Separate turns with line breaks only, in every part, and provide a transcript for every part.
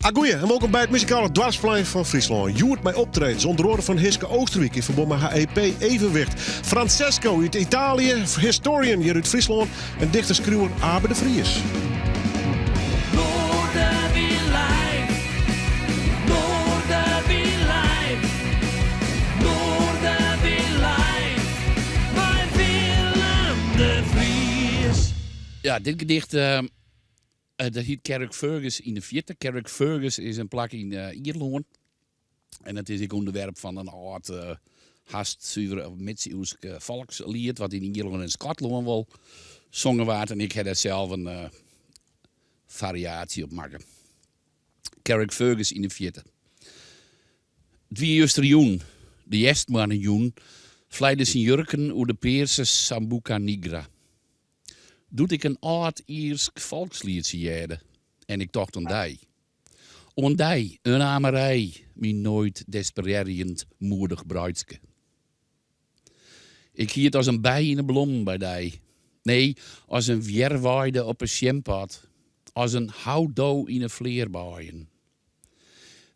Agoeie en wolkom by it muzikale doarpsplein fan Fryslân. Hjoed mei optredens ûnder oare fan Hiske Oosterwijk yn ferbân mei har EP Evenwicht. Francesco út Italië, Historian hjir út Fryslân en dichter-skriuwer Abe de Vries.
Ja, dit gedicht Dat hiet Carrickfergus yn de fierte. Carrickfergus is in plak yn Ierlân. En dat is ek ûnderwerp fan in âld, hast suver midsiuwsk folksliet, wat yn Ierlân en Skotlân wol songen waard. En ik ha dêr sels in fariaasje op makke. Carrickfergus yn de fierte. It wie justerjûn, de hjerstmoarnejûn, fleide syn jurken oer de pearse Sambuca Nigra. Doe't ik in âld Iersk folkslietsje hearde en ik tocht oan dy. Oan dy, in amerij, myn noait desperearjend moedich breidske. Ik hie it as in bij yn 'e blommen by dy. Nee, as in wjerweide op 'e sjinpad, as in houdo yn 'e flearbaaien.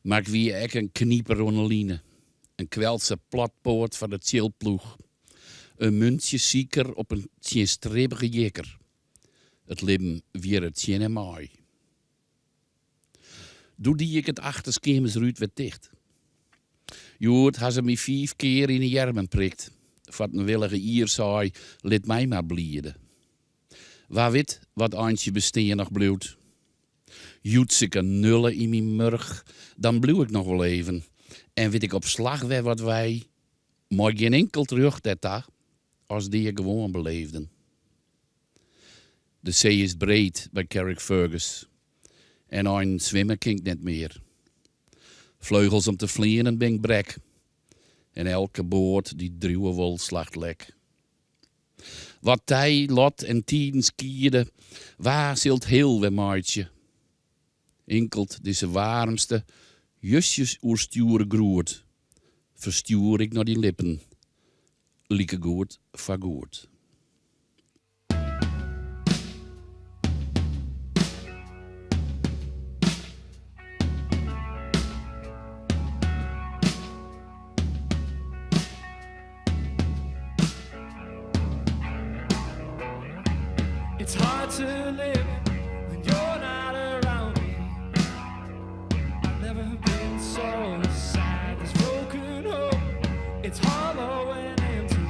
Mar ik wie ek in kniper oan 'e line, in kwelse platpoat foar de tsjilploech, in muntsjesiker op in tsjinstribbige jikker. It libben wierre tsjin en mei. Doe die ik it achterskeamersrút wer ticht. Hjoed ha se my fiif kear yn 'e earmen prikt, foar't in willige Ier sei, lit my mar bliede. Wa wit wat eintsje bestean noch bliuwt. Joets ik in nulle yn myn murch, dan bliuw ik noch wol even en wit ik op slach wer wat wy, mei gjin inkeld rjocht dêrta, as dea gewoan beleefden. De see is breed by Carrickfergus en einen swimme kin 'k net mear. Fleugels om te fleanen bin 'k brek en elke boat dy't driuwe wol slacht lek. Wat tij, lot en tiden skiede, wa sil 't heel wer meitsje? Inkeld dizze waarmste, justjes oerstjoere groet ferstjoer ik nei dyn lippen, likegoed foargoed.
It's hard to live when you're not around me. I've never been so sad. This broken hope, it's hollow and empty.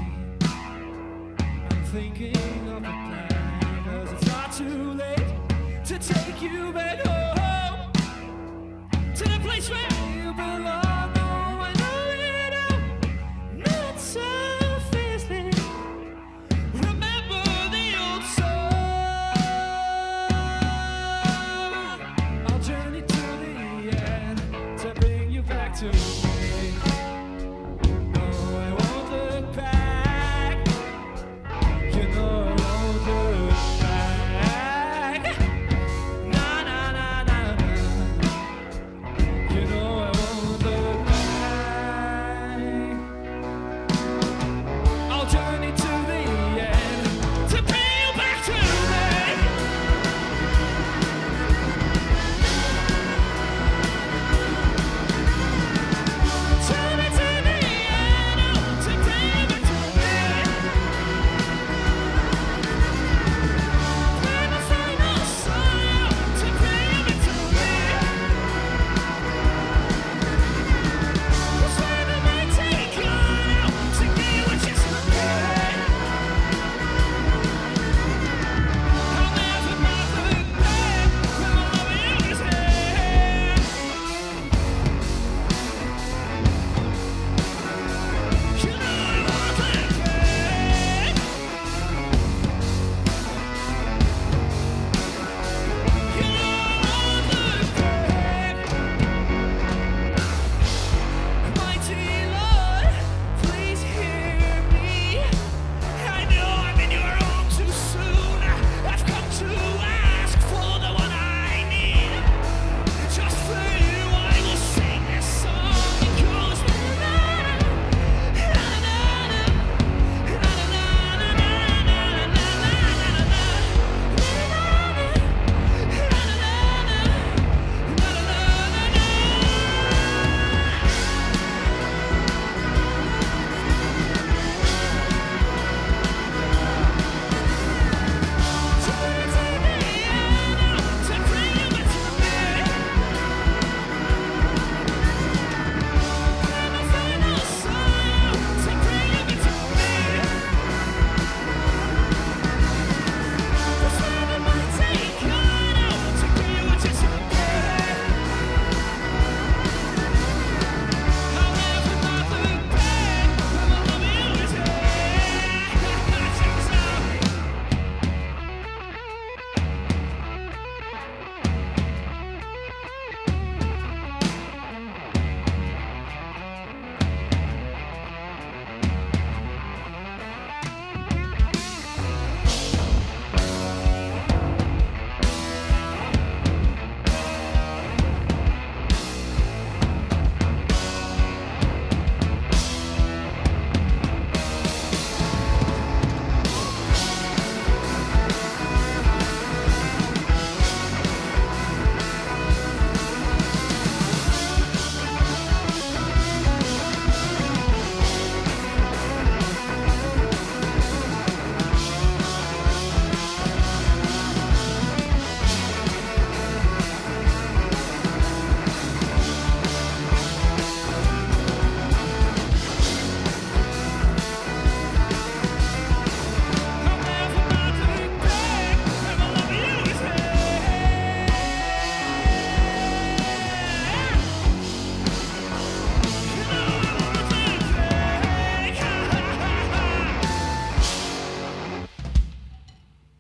I'm thinking of a plan, 'cause it's not too late to take you back home. To the place where you belong. Oh, I know it all. Not so fiercely. Remember the old song. I'll journey to the end to bring you back to me. No, I won't look back. You know I won't look back. Na na na na na. You know I won't look back. I'll journey to the end to bring you back to me.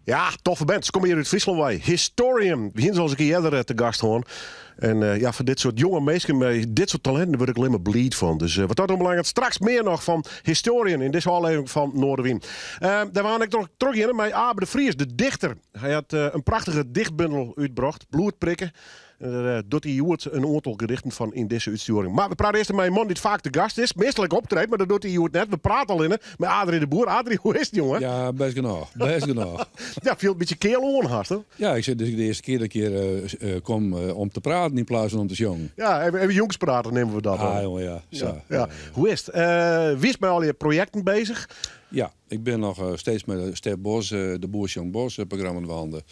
Ja, toffe band. Se komme hjir út Fryslân wei. Historium. We hiene se al ris in kear earder eh, te gast hân. En eh, ja, foar dit soart jonge minsken mei dit soart talinten wurd ik allinnich mar bliid fan. Dus eh, wat dat oanbelanget, straks mear noch fan Historium yn dizze ôflevering fan Noardewyn. Uh, dêr waarden ik troch trochgean mei Abe de Vries, de dichter. Hy hat in prachtige dichtbundel útbrocht, Bloedprikken. Dêr docht hy hjoed in oantal gedichten fan yn dizze útstjoering. Mar we prate earst mei in man dy't faak te gast is. Meastal ek optreedt, mar dat docht hy hjoed net. We prate allinne mei Adrie de Boer. Adrie, hoe is it, jonge?
Ja, bêst genôch. Bêst genôch.
Ja, fielt in bytsje keal oan hast, hè?
Ja, ik sit, dit is de earste kear dat ik hjir kom om te praten yn plaats fan om te sjongen.
Ja, even, even jûnspraten neame we dat.
Ah, jonge, ja. Sa.
Ja. Hoe is it? Wiest mei al je projekten bezich?
Ja, ik bin noch steeds mei Stef Bos, de Boer Sjongt Bos programma dwaande.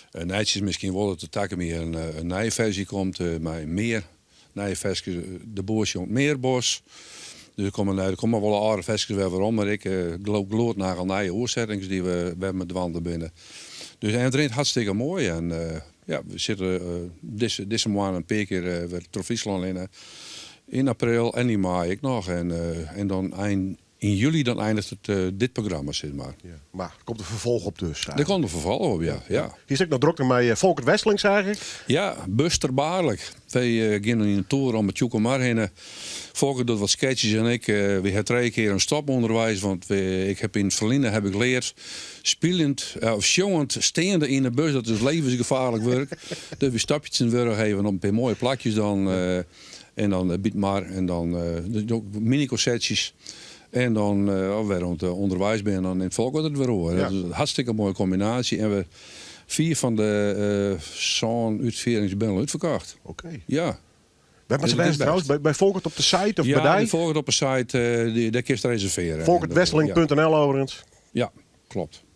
Nijtsjes miskien wol dat der takom jier in nije ferzje komt mei mear nije ferskes. De Boer sjongt mear Bos. Dus der komme, der komme wol âlde ferskes wer werom, mar ek gloednagelnije oersettings dy't we wer mei dwaande binne. Dus en it rint hartstikke moai en ja, we sitte dizze, dizze moanne in pear kear wer troch Fryslân hinne. Yn april en yn maaie ek noch en, en dan ein Yn july dan eindiget it dit programma, sis mar.
Ja, mar der komt in ferfolch op dus.
Der komt in ferfolch op, ja. ja.
Hiest ek noch drokte mei Folkert Wesseling, seach ik?
Ja, busterbaarlik. Wy geane yn in toer om it Tsjûkemar hinne. Folkert docht wat sketches en ik, wy ha trije kear in stop ûnderweis, want ik heb yn it ferline heb ik leard, spyljend of sjongend steande yn 'e bus, dat is levensgefaarlik wurk. Dus wy stopje tsjintwurdich even op in pear moaie plakjes dan. En dan by it mar en dan mini-konsertsjes. En dan wer oant ûnderweis bin, dan nimt Folkert it wer oer. Dat is in hartstikke moaie kombinaasje. En we fiif fan de sân útfierings binne al útferkocht.
Oké.
Ja.
Wêr moat se wêze trouwens? By Folkert op de site of by dy?
Ja, by Folkert op de site, dêr kinst reservearje.
Folkertwesseling.nl overigens.
Ja, klopt.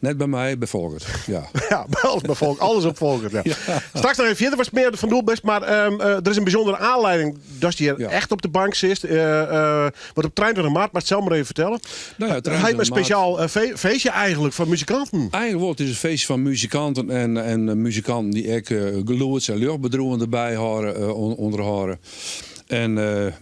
Net by my, by Folkert. Ja.
Ja, alles by Folkert. Alles op Folkert, ja. Straks noch even fierder, watst mear fan doel bist. Mar ehm, der is in bysûndere oanlieding datst hjir echt op de bank sitst. Wat op 23 maart, moatst sels mar even fertelle.
Nou ja,
Hy in
23 maart.
spesjaal feestje eigentlik foar muzikanten.
Eigentlik wol. It is in feestje fan muzikanten en muzikanten dy't ek gelûds- en ljochtbedriuwen derby hâlde, ûnderhâlde. En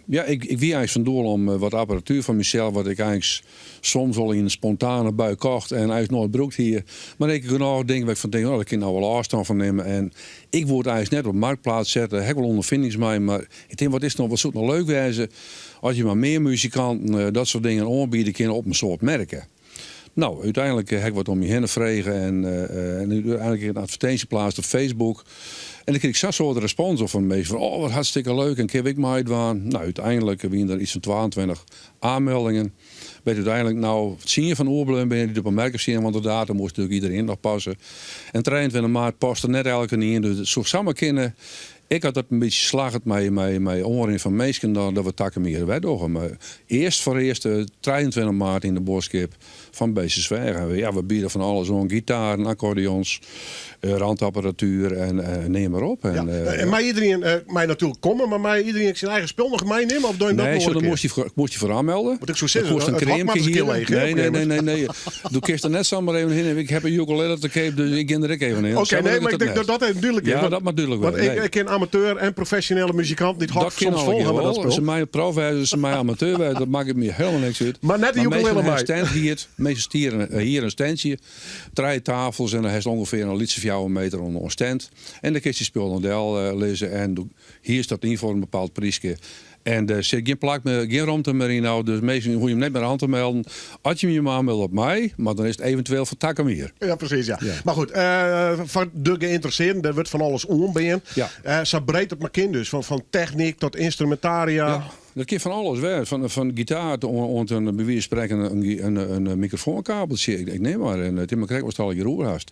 ja, ik wie eins fan doel om wat apparatuer fan mysels, wat ik eins soms wol yn in spontane bui kocht en eins noait brûkt hie. Mar ek genôch dingen wêr't ik fan tink, oh, dêr kin ik no wol ôfstân fan nimme. En ik woe it eins net op Marktplaats sette, dêr ha ik wol ûnderfinings mei, mar ik tink, wat is no, wat soe it no leuk wêze as je mei mear muzikanten dat soart dingen oanbiede kinne op in soart merke. No, úteinlik ha ik wat om my hinne frege en úteinlik in advertinsje pleatst op Facebook. En dan krige ik sa'n soad respons op fan minsken fan, oh wat hartstikke leuk en kinne we ek meidwaan. No, úteinlik wiene der iets fan 22 Aanmeldingen, wêr't úteinlik no tsien fan oerbleaun binne dy't op 'e merke stean, want de datum moast natuerlik iderien noch passe. En 23 maart paste net elkenien, dus it soe samar kinne, ek as dat in bytsje slagget mei mei oanrin fan minsken, dan dat we takom jier wer dogge. Mar earst foar earst 23 maart yn de buorskip fan Beetstersweach. En ja, we biede fan alles oan, gitaren, akkordeons, randapparatuer en neam mar op.
En, en mei iderien mei natuerlik komme, mar mei iderien ek syn eigen spul noch meinimme? Of doe je dat
Nee,
no
dan moast je foar aanmelden.
Want ik soe sizze,
kost in
it hok moat ris in kear leech.
Nee, nee, nee, nee, nee. Do kinst der net samar even hinne. Ik ha in ukulele te keap, dus ik gean der ek even hinne.
Oké, nee, mar ik tink dat dat even dúdlik is.
Ja, dat moat dúdlik
Want ik ken amateur en profesjonele muzikanten dy't hok soms fol hawwe mei dat spul.
Se meie prof wêze, se meie amateur wêze, dat makket my helemaal niks út.
Mar net de ukulele mei.
Stand hierd, minsken hiere in standje. Trije tafels en dan hast ûngefear in lytse fjouwer meter oan stand. En dan kinst dy spullen del lizze en do hierst dat yn foar in bepaald pryske. En der sit gjin plak mear, gjin romte mear yn no, dus minsken hoege jim net mear oan te melden. As jim jim oanmelde op mei, mar dan is it eventueel foar takom jier.
Ja, presys, ja. Mar goed, foar de geïnteressearden, der wurdt fan alles oanbean.
Ja.
Sa breed it mar kin dus, fan technyk tot ynstrumentaria.
Ja. Dat kin fan alles wêze, fan gitaar oant in, by wize fan sprekken, in mikrofoankabeltsje. Ik neam mar, en it is mar krekt watst allegear oer hast.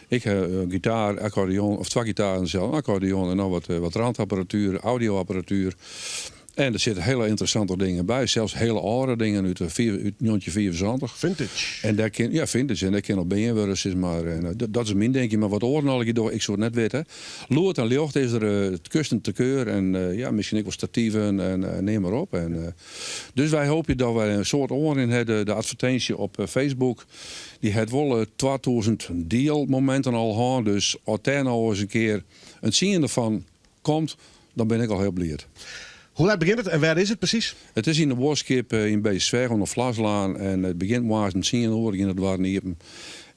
Ik ha in gitaar, akkordeon, of twa gitaren sels, in akkordeon en noch wat randapparatuer, audioapparatuer. En der sitte hiele ynteressante dingen by, sels hiele âlde dingen út 1975.
Vintage.
En dêr kin, ja, vintage. En dêr kin op bean wurde, sis mar. En dat is myn dinkje, mar wat oaren allegear dogge, ik soe it net witte. Lûd en ljocht is der it kusten te keur en ja, miskien ek wol stativen en neam mar op. En, dus wy hoopje dat wy in soad oanrin ha. De advertinsje op Facebook dy hat wol 2000 dielmominten al hân. Dus as dêr no ris in kear in tsiende fan komt, dan bin ik al hiel bliid.
Hoe let begjint it en wêr is it presys?
It is yn de buorskip yn Beetstersweach oan de Vlaslaan en it begjint moarns om tsien oere, gean de doarren iepen.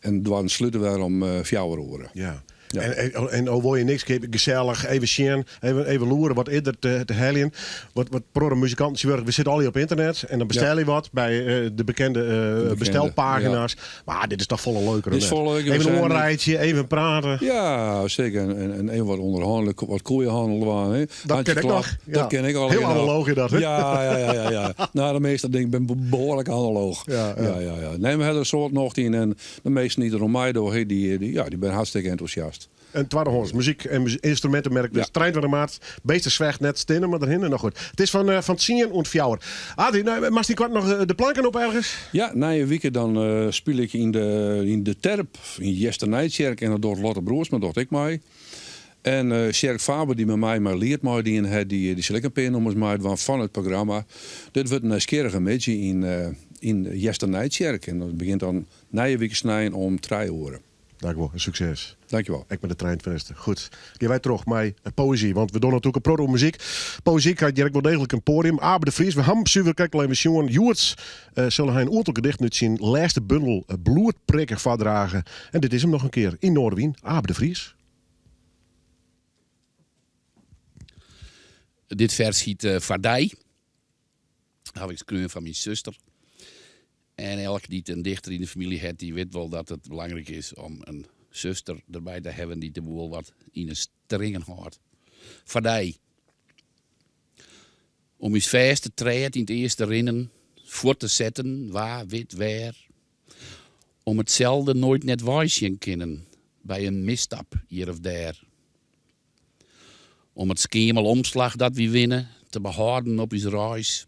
En doarren slute wer om fjouwer oere.
Ja. En, en al wol je niks keapje, gesellich, even sjen, even, even loeren, wat is der te, te heljen. Wat, wat protte muzikanten tsjintwurdich, we sitte al op ynternet en dan bestel je wat by eh, de bekende, eh, bestelpagina's. Mar dit is toch folle leuker.
Dit is folle leuker.
Even een oanreitsje, even prate.
Ja, seker. En, en, en even wat ûnderhannelje, wat koeienhannel dwaan. Hè.
Dat ken ik noch.
Ja. Dat ken ik al.
Hiel analooch is dat, hè?
Ja, ja, ja, ja, ja. Nou, de measte dingen bin behoarlik analooch.
Ja, ja.
ja, ja, ja. Nee, we hawwe der in soad nocht yn en de measten dy't der oan meidogge, dy, dy, ja, dy binne hartstikke entûsjast.
In twaddehâns muzyk en ynstrumintemerk. Dus 23 maart, Beetstersweach net stinne, mar derhinne. No goed, it is fan, eh, fan tsien oant fjouwer. Adrie, nou, moatst ynkoarten noch eh, de planken op ergens?
Ja, nije wike dan uh, spylje ik yn de, yn de Terp yn Easternijtsjerk en dat docht Lotte Broersma docht ek mei. En uh, Sjerk Faber dy't mei my mei Liet meidien hat, dy, dy sil ek in pear nûmers meidwaan fan it programma. Dit wurdt in nijsgjirrige middei yn, uh, yn Easternijtsjerk en dat begjint dan nije wike snein om trije oere.
Dankjewol en sukses.
Dankjewol.
Ek mei de trijeentweintichste. Goed, gean wy troch mei poëzy, want we dogge natuerlik in protte oer muzyk. Poëzy krijt hjir ek wol deeglik in poadium. Abe de Vries, we hawwe him suver krekt al even sjoen. Hjoed uh, sil hy in oantal gedichten út syn lêste bundel eh, Bloedprikken foardrage. En dit is him noch in kear yn Noardewyn, Abe de Vries.
Dit fers hyt uh, Foar dy. Haw ik skreaun foar myn suster. En elk dy't in dichter yn de famylje hat, dy wit wol dat it belangryk is om in suster derby te hawwen dy't de boel wat yn 'e stringen hâldt. Foar dy. Om ús fêste trêd yn it earste rinnen fuort te setten, wa wit wêr. Om itselde noait net weisjen kinnen by in misstap hjir of dêr. Om it skeamel omslach dat wy winne te behâlden op ús reis.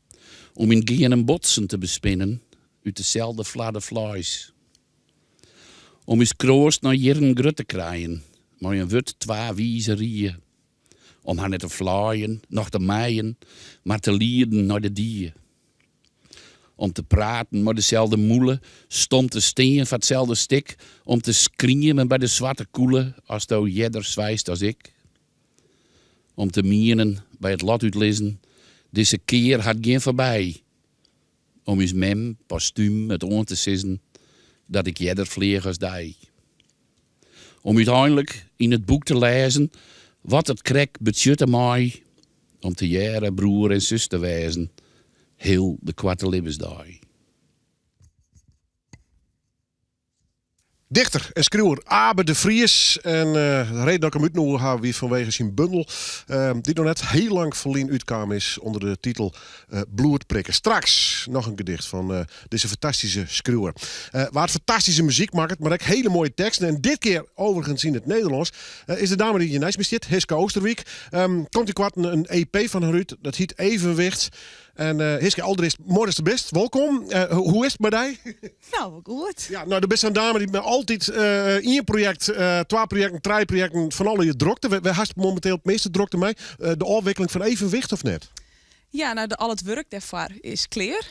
Om yn gean en botsen te bespinnen út deselde flarde fleis. Om ús kroast nei jierren grut te krijen mei in wurd twa wize rie. Om har net te flaaien, noch te mijen, mar te lieden nei de die. Om te praten mei deselde mûle, stom te stean foar itselde stik, om te skriemen by de swarte kûle asto earder swijst as ik. Om te mienen by it lot útlizzen, dizze kear hat gjin foarby. Om ús mem postúm it oan te sizzen dat ik earder fleach as dy. Om úteinlik yn it boek te lêzen wat it krekt betsjutte mei om tegearre broer en sus te wêzen, heel de koarte libbensdei.
Dichter en skriuwer Abe de Vries. En de reden dat ik him útnûge ha wie fanwege syn bundel, dy't noch net hiel lang ferlyn útkaam is ûnder de titel Bloedprikken. Straks noch in gedicht fan dizze fantastyske skriuwer. Wa't fantastyske muzyk makket, mar ek hiele moaie teksten, en dit kear overigens yn it Nederlânsk, is de dame dy't hjir neist my stiet, Hiske Oosterwijk. Komt ynkoarten in EP fan har út, dat hyt Evenwicht. En Hiske, alderearst moai datst der bist. Wolkom. Hoe is it mei dy?
Nou, wol goed.
Ja, nou, do bist sa'n dame dy't mei altyd ien projekt, twa projekten, trije projekten, fan allegear drokte. Wêr hast mominteel it measte drokte mei? De ôfwikkeling fan Evenwicht of net?
Ja, nou, de, al it wurk dêrfoar is klear.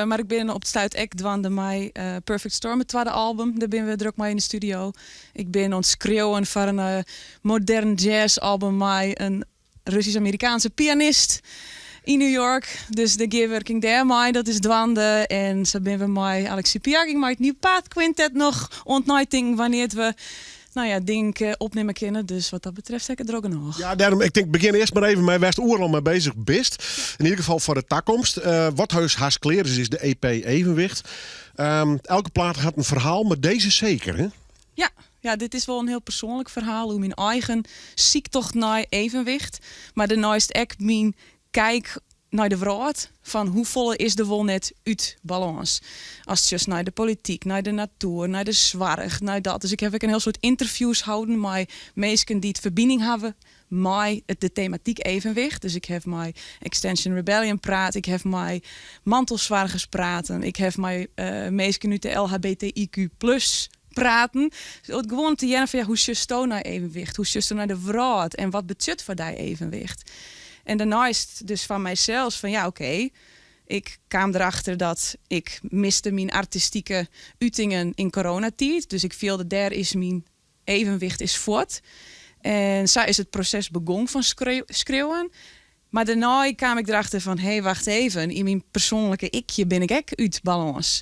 Mar ik bin op it stuit ek dwaande mei Perfect Storm, it twadde album. Dêr binne we drok mei yn de studio. Ik bin oan it skriuwen foar in modern jazz album mei in Russysk-Amerikaanse pianist yn New York. Dus de gearwurking dêrmei, dat is dwaande. En sa binne we mei Alex Sipiagin, mei it New Path Quintet noch oan it neitinken wannear't we nou ja, dingen opnimme kinne. Dus wat dat betreft ha ik it drok genôch.
Ja, dêrom, ik tink, begjin earst mar even mei wêr'tst oeral mei bezich bist. Yn ieder gefal foar de takomst. Wat heus hast klear is, is de EP Evenwicht. Elke plaat hat in ferhaal, mar dizze seker, hè?
Ja, ja, dit is wol in hiel persoanlik ferhaal oer myn eigen syktocht nei evenwicht. Mar dêrneist ek myn kyk nei de wrâld, fan hoefolle is der wol net út balâns. Ast sjochst nei de polityk, nei de natoer, nei de soarch, nei dat. Dus ik haw ek in hiel soad ynterviews holden mei minsken dy't ferbining hawwe mei it de tematyk evenwicht. Dus ik haw mei Extinction Rebellion praat, ik haw mei mantelsoargers praten, ik haw mei minsken út de LHBTIQ plus praten. Gewoan te hearren fan ja, hoe sjochsto nei evenwicht? Hoe sjochsto nei de wrâld? En wat betsjut foar dy evenwicht? En dêrneist dus foar mysels fan ja, oké, ik kaam derachter dat ik miste myn artistike utingen yn coronatiid. Dus ik fielde dêr is myn evenwicht is fuort. En sa is it proses begûn fan skriuwen. Mar dêrnei kaam ik derachter fan, hé, wacht even, yn myn persoanlike ikje bin ik ek út balâns.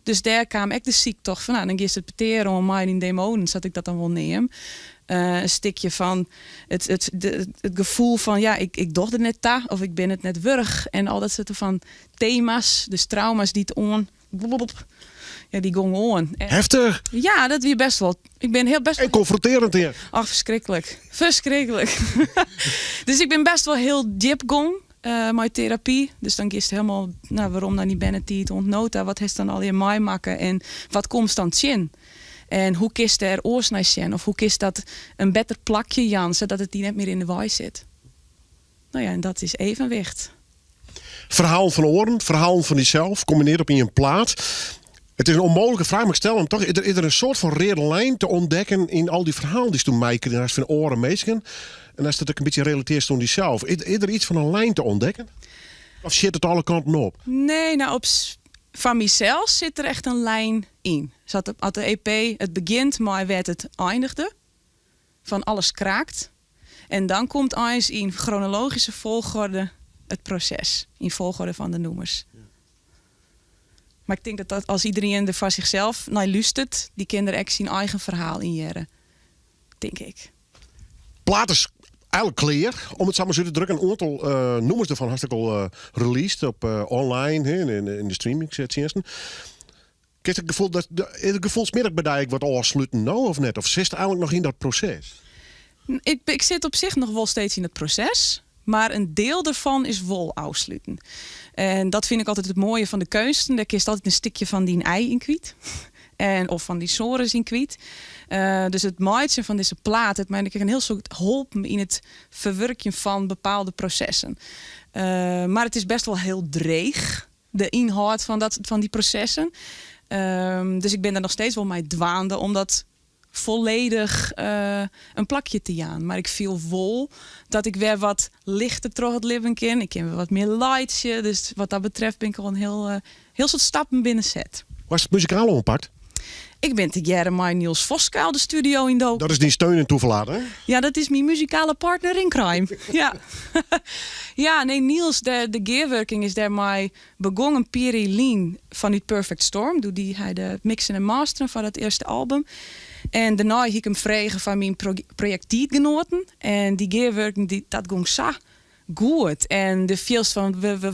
Dus dêr kaam ek de syktocht fan, no, dan giest it petear oan mei dyn demoanen, sa't ik dat dan wol neam. In stikje fan it, it, it gefoel fan, ja, ik, ik doch der net ta of ik bin it net wurdich en al dat soarte fan tema's, dus trauma's dy't oan, ja, dy gongen oan.
Heftich?
Ja, dat wie best wol. Ik bin hiel best
En konfrontearjend hear.
Ach, ferskriklik. Ferskriklik. Dus ik bin best wol hiel djip gong mei terapy. Dus dan giest hielendal, no, werom nei dyn bernetiid oant no ta. Wat hast dan allegear meimakke en wat komst dan tsjin? En hoe kinst dêr oars nei sjen? Of hoe kinst dat in better plakje jaan, sadat it dy net mear yn de wei sit? No ja, en dat is evenwicht.
Ferhalen fan oaren, ferhalen fan dysels, kombinearre op ien plaat. It is in ûnmooglike fraach, mar ik stel him toch. Is der, is der in soart fan reade lijn te ûntdekken yn al dy ferhalen dy'tsto meikrigen hast fan oare minsken? En ast it ek in bytsje relatearrest oan dysels, is, is der yts fan in lijn te ûntdekken? Of sjit it alle kanten op?
Nee, no, op, foar mysels sit der echt in lijn yn. Sa't de, at de EP, it begjint mei wêr't it einigde, fan alles kraakt. En dan komt eins yn gronologyske folchoarder it proses, yn folchoarder fan de nûmers. Mar ik tink dat, dat as iderien der foar sichsels nei lústert, dy kin der ek syn eigen ferhaal yn hearre, tink ik.
Plaat is eigenlik klear, om it sa mar út te drukken. In oantal nûmers derfan hast ek al released op online, hè, yn de streamingtsjinsten. Kinst it gefoel dat is it gefoelsmjittich by dy ek wat ôfsluten no of net? Of sitst eigenlik noch yn dat proses?
Ik, ik sit op sich noch wol steeds yn it proses, mar in diel derfan is wol ôfsluten. En dat fyn ik altyd it moaie fan de keunsten. Dêr kinst altyd in stikje fan dyn ei yn kwyt. En, of fan dyn sores yn kwyt. Dus it meitsjen fan dizze plaat hat my ek in hiel soad holpen yn it ferwurkjen fan bepaalde prosessen. Mar it is best wol hiel dreech de ynhâld fan, dat, fan dy prosessen. Dus ik bin der noch steeds wol mei dwaande om dat folledich in plakje te jaan. Mar ik fiel wol dat ik wer wat lichter troch it libben kin. Ik kin wer wat mear laitsje. Dus wat dat betreft bin ik al in hiel, hiel soad stappen binnen set.
Hoe hast it muzikaal oanpakt?
Ik bin tegearre mei Niels Voskuil de studio yn doken.
Dat is dyn steun en toeverlaat, hè?
Ja, dat is myn muzikale partner in crime. Ja, ja nee, Niels, de, de gearwurking is dêrmei begûn in pear jier lyn fanút Perfect Storm. Doe die hy de mixen en masteren foar dat earste album. En dêrnei hie ik him frege foar myn projekt Tiidgenoaten. En dy gearwurking, dy, dat gong sa goed. En do fielst fan, we, we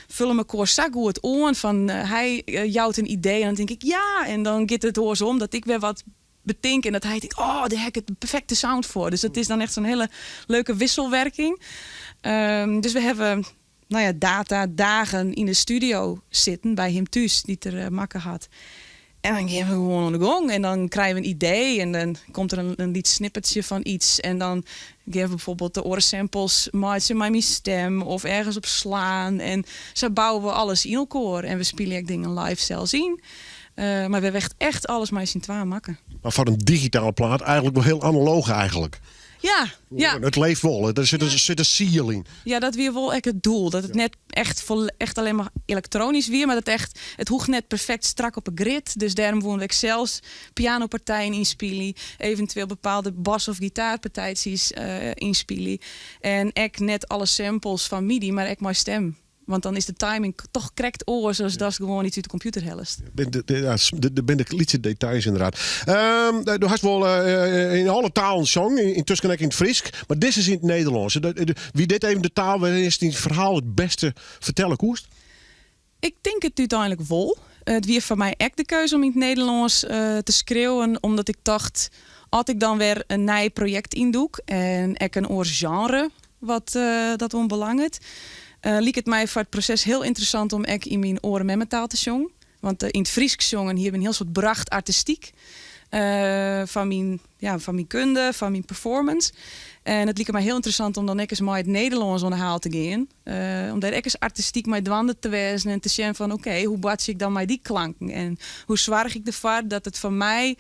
folje mekoar sa goed oan. Fan, hy jout in idee en dan tink ik ja. En dan giet it oarsom, dat ik wer wat betink en dat hy tinkt, oh, dêr ha ik de perfekte sound foar. Dus dat is dan echt sa'n hiele leuke wisselwerking. Dus we hawwe, no ja, data dagen yn de studio sitten by him thús, dy't er makke hat. En dan gean we gewoan oan de gong en dan krije we in idee en dan komt der in lyts snippetsje fan yts en dan gean we byfoarbyld de oare samples meitsje mei myn stim of ergens op slaan en sa bouwe we alles yn elkoar en we spylje ek dingen live sels yn. Mar we hawwe echt echt alles mei syn twaen makke.
Mar foar in digitale plaat eigenlik wol hiel analooch eigenlik.
Ja, ja.
It leeft wol, der sit, der sit in siel yn.
Ja, dat wie wol ek it doel. Dat it net echt, echt allinne mar elektronys wie, mar dat echt, it hoecht net perfekt strak op 'e grid. Dus dêrom woene we ek sels pianopartijen ynspylje, eventueel bepaalde bas- of gitaarpartijtsjes ynspylje. En ek net alle samples fan MIDI, mar ek mei stim. Want dan is de timing toch krekt oars as datst gewoan yts út de kompjûter hellest.
Der binne de lytse details ynderdaad. Do hast wol yn alle talen songen, yntusken ek yn it Frysk, mar dizze is yn it Nederlânsk. Wie dit even de taal wêrynst dyn ferhaal it bêste fertelle koest?
Ik tink it úteinlik wol. It wie foar my ek de keuze om yn it Nederlânsk te skriuwen, omdat ik tocht, as ik dan wer in nij projekt yndûk en ek in oar sjenre wat dat oanbelanget, liket my foar it proses hiel ynteressant om ek yn myn oare memmetaal te sjongen. Want yn it Frysk sjongen hie my in hiel soad brocht artistyk foar myn, ja, foar myn kunde, foar myn performance. En it like my hiel ynteressant om dan ek ris mei it Nederlânsk oan de haal te gean. Om dêr ek ris artistyk mei dwaande te wêzen en te sjen fan oké, hoe boartsje ik dan mei dy klanken? En hoe soargje ik derfoar dat it foar my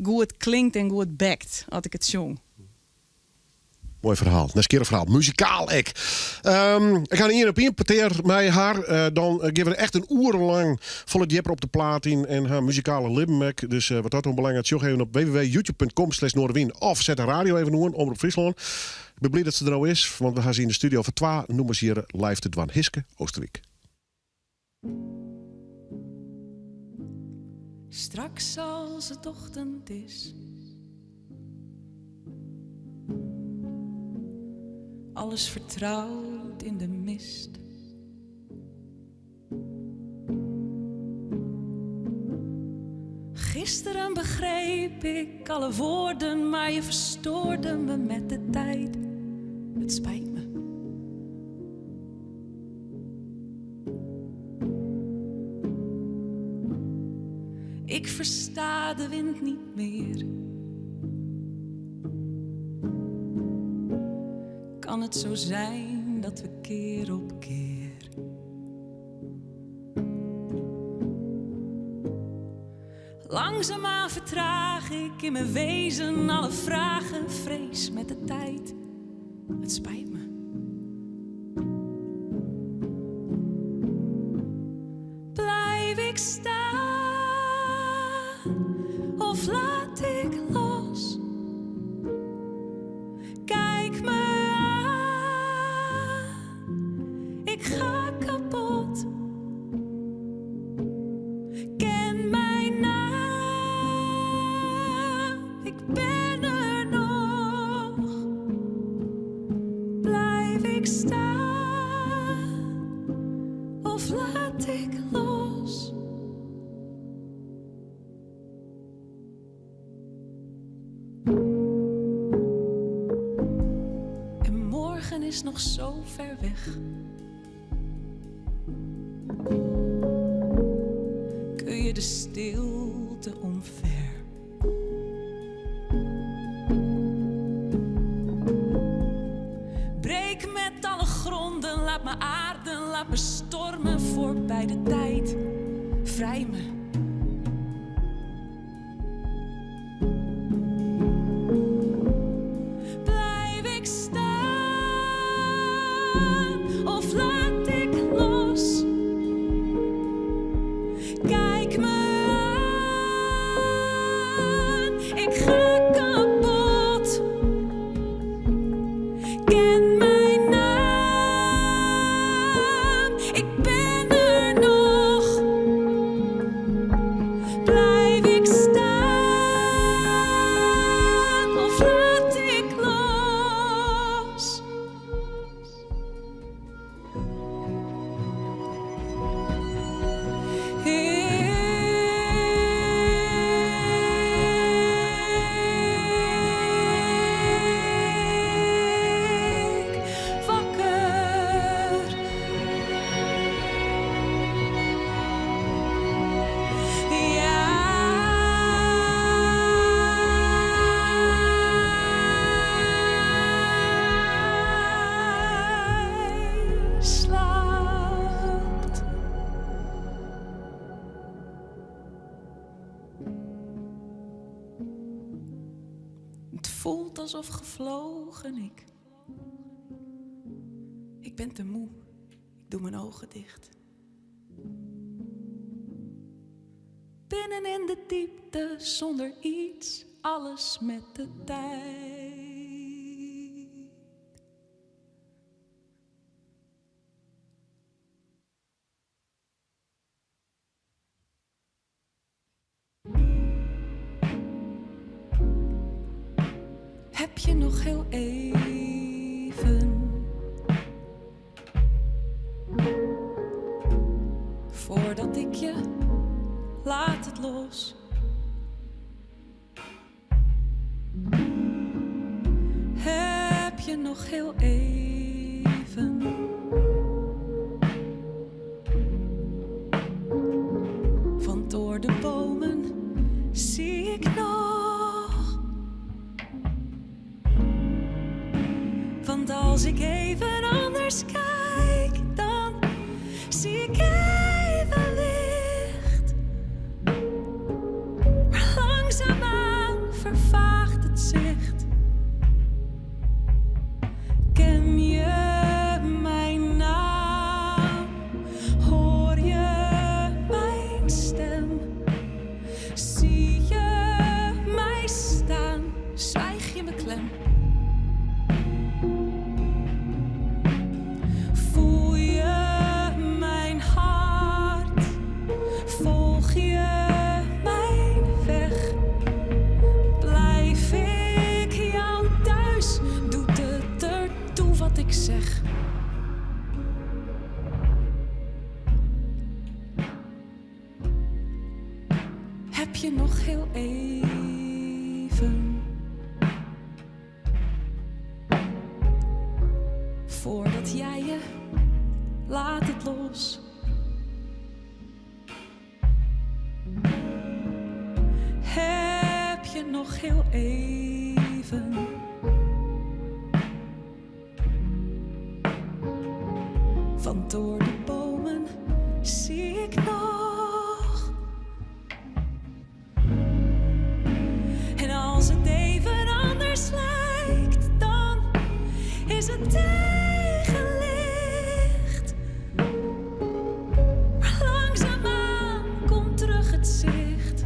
goed klinkt en goed bekt as ik it sjong?
Moai ferhaal. Nijsgjirrich ferhaal. Muzikaal ek. Ik ha in ien op ien petear mei har. Dan gean we echt in oere lang folle djipper op de plaat yn en har muzikale libben ek. Dus wat dat oanbelanget, sjoch even op www.youtube.com/noardewyn of set de radio even oan, Omrop Fryslân. Ik bin bliid dat se der no is, want we ha se yn de studio foar twa nûmers hjir live te dwaan. Hiske Oosterwijk.
Straks als het ochtend is. Alles vertrouwd in de mist. Gisteren begreep ik alle woorden, maar je verstoorde me met de tijd. Het spijt me. Ik versta de wind niet meer. Kan het zo zijn dat we keer op keer Langzaamaan vertraag ik in mijn wezen alle vragen, vrees met de tijd. Het spijt me. Blijf ik staan of laat ik los? Kijk me aan, ik ga kapot. Ken mijn naam, ik ben er nog. Blijf ik staan of laat ik los? En morgen is nog zo ver weg. Kun je de stilte omver? Breek met alle gronden, laat me aarden, laat me stormen voorbij de tijd. Vrij me. Blijf ik staan of laat ik los? Kijk me aan, ik ga kapot. Ken mijn naam, ik ben er nog. Blijf ik staan of laat ik los? Ik wakker. Jij slaapt. Het voelt alsof gevlogen ik. Ik ben te moe. Ik doe mijn ogen dicht. Binnen in de diepte, zonder iets, alles met de tijd. Heb je nog heel even? Voordat ik je laat het los. Heb je nog heel even? Want door de bomen zie ik nog. Want als ik even anders kijk, dan zie ik even licht. Maar langzaamaan vervaagt het zicht. Ken je mijn naam? Hoor je mijn stem? Zie je mij staan? Zwijg je me klem? je nog heel even? Voordat jij je laat het los. Heb je nog heel even? Want door de bomen zie ik nog. En als het even anders lijkt, dan is het tegenlicht. Maar langzaamaan komt terug het zicht.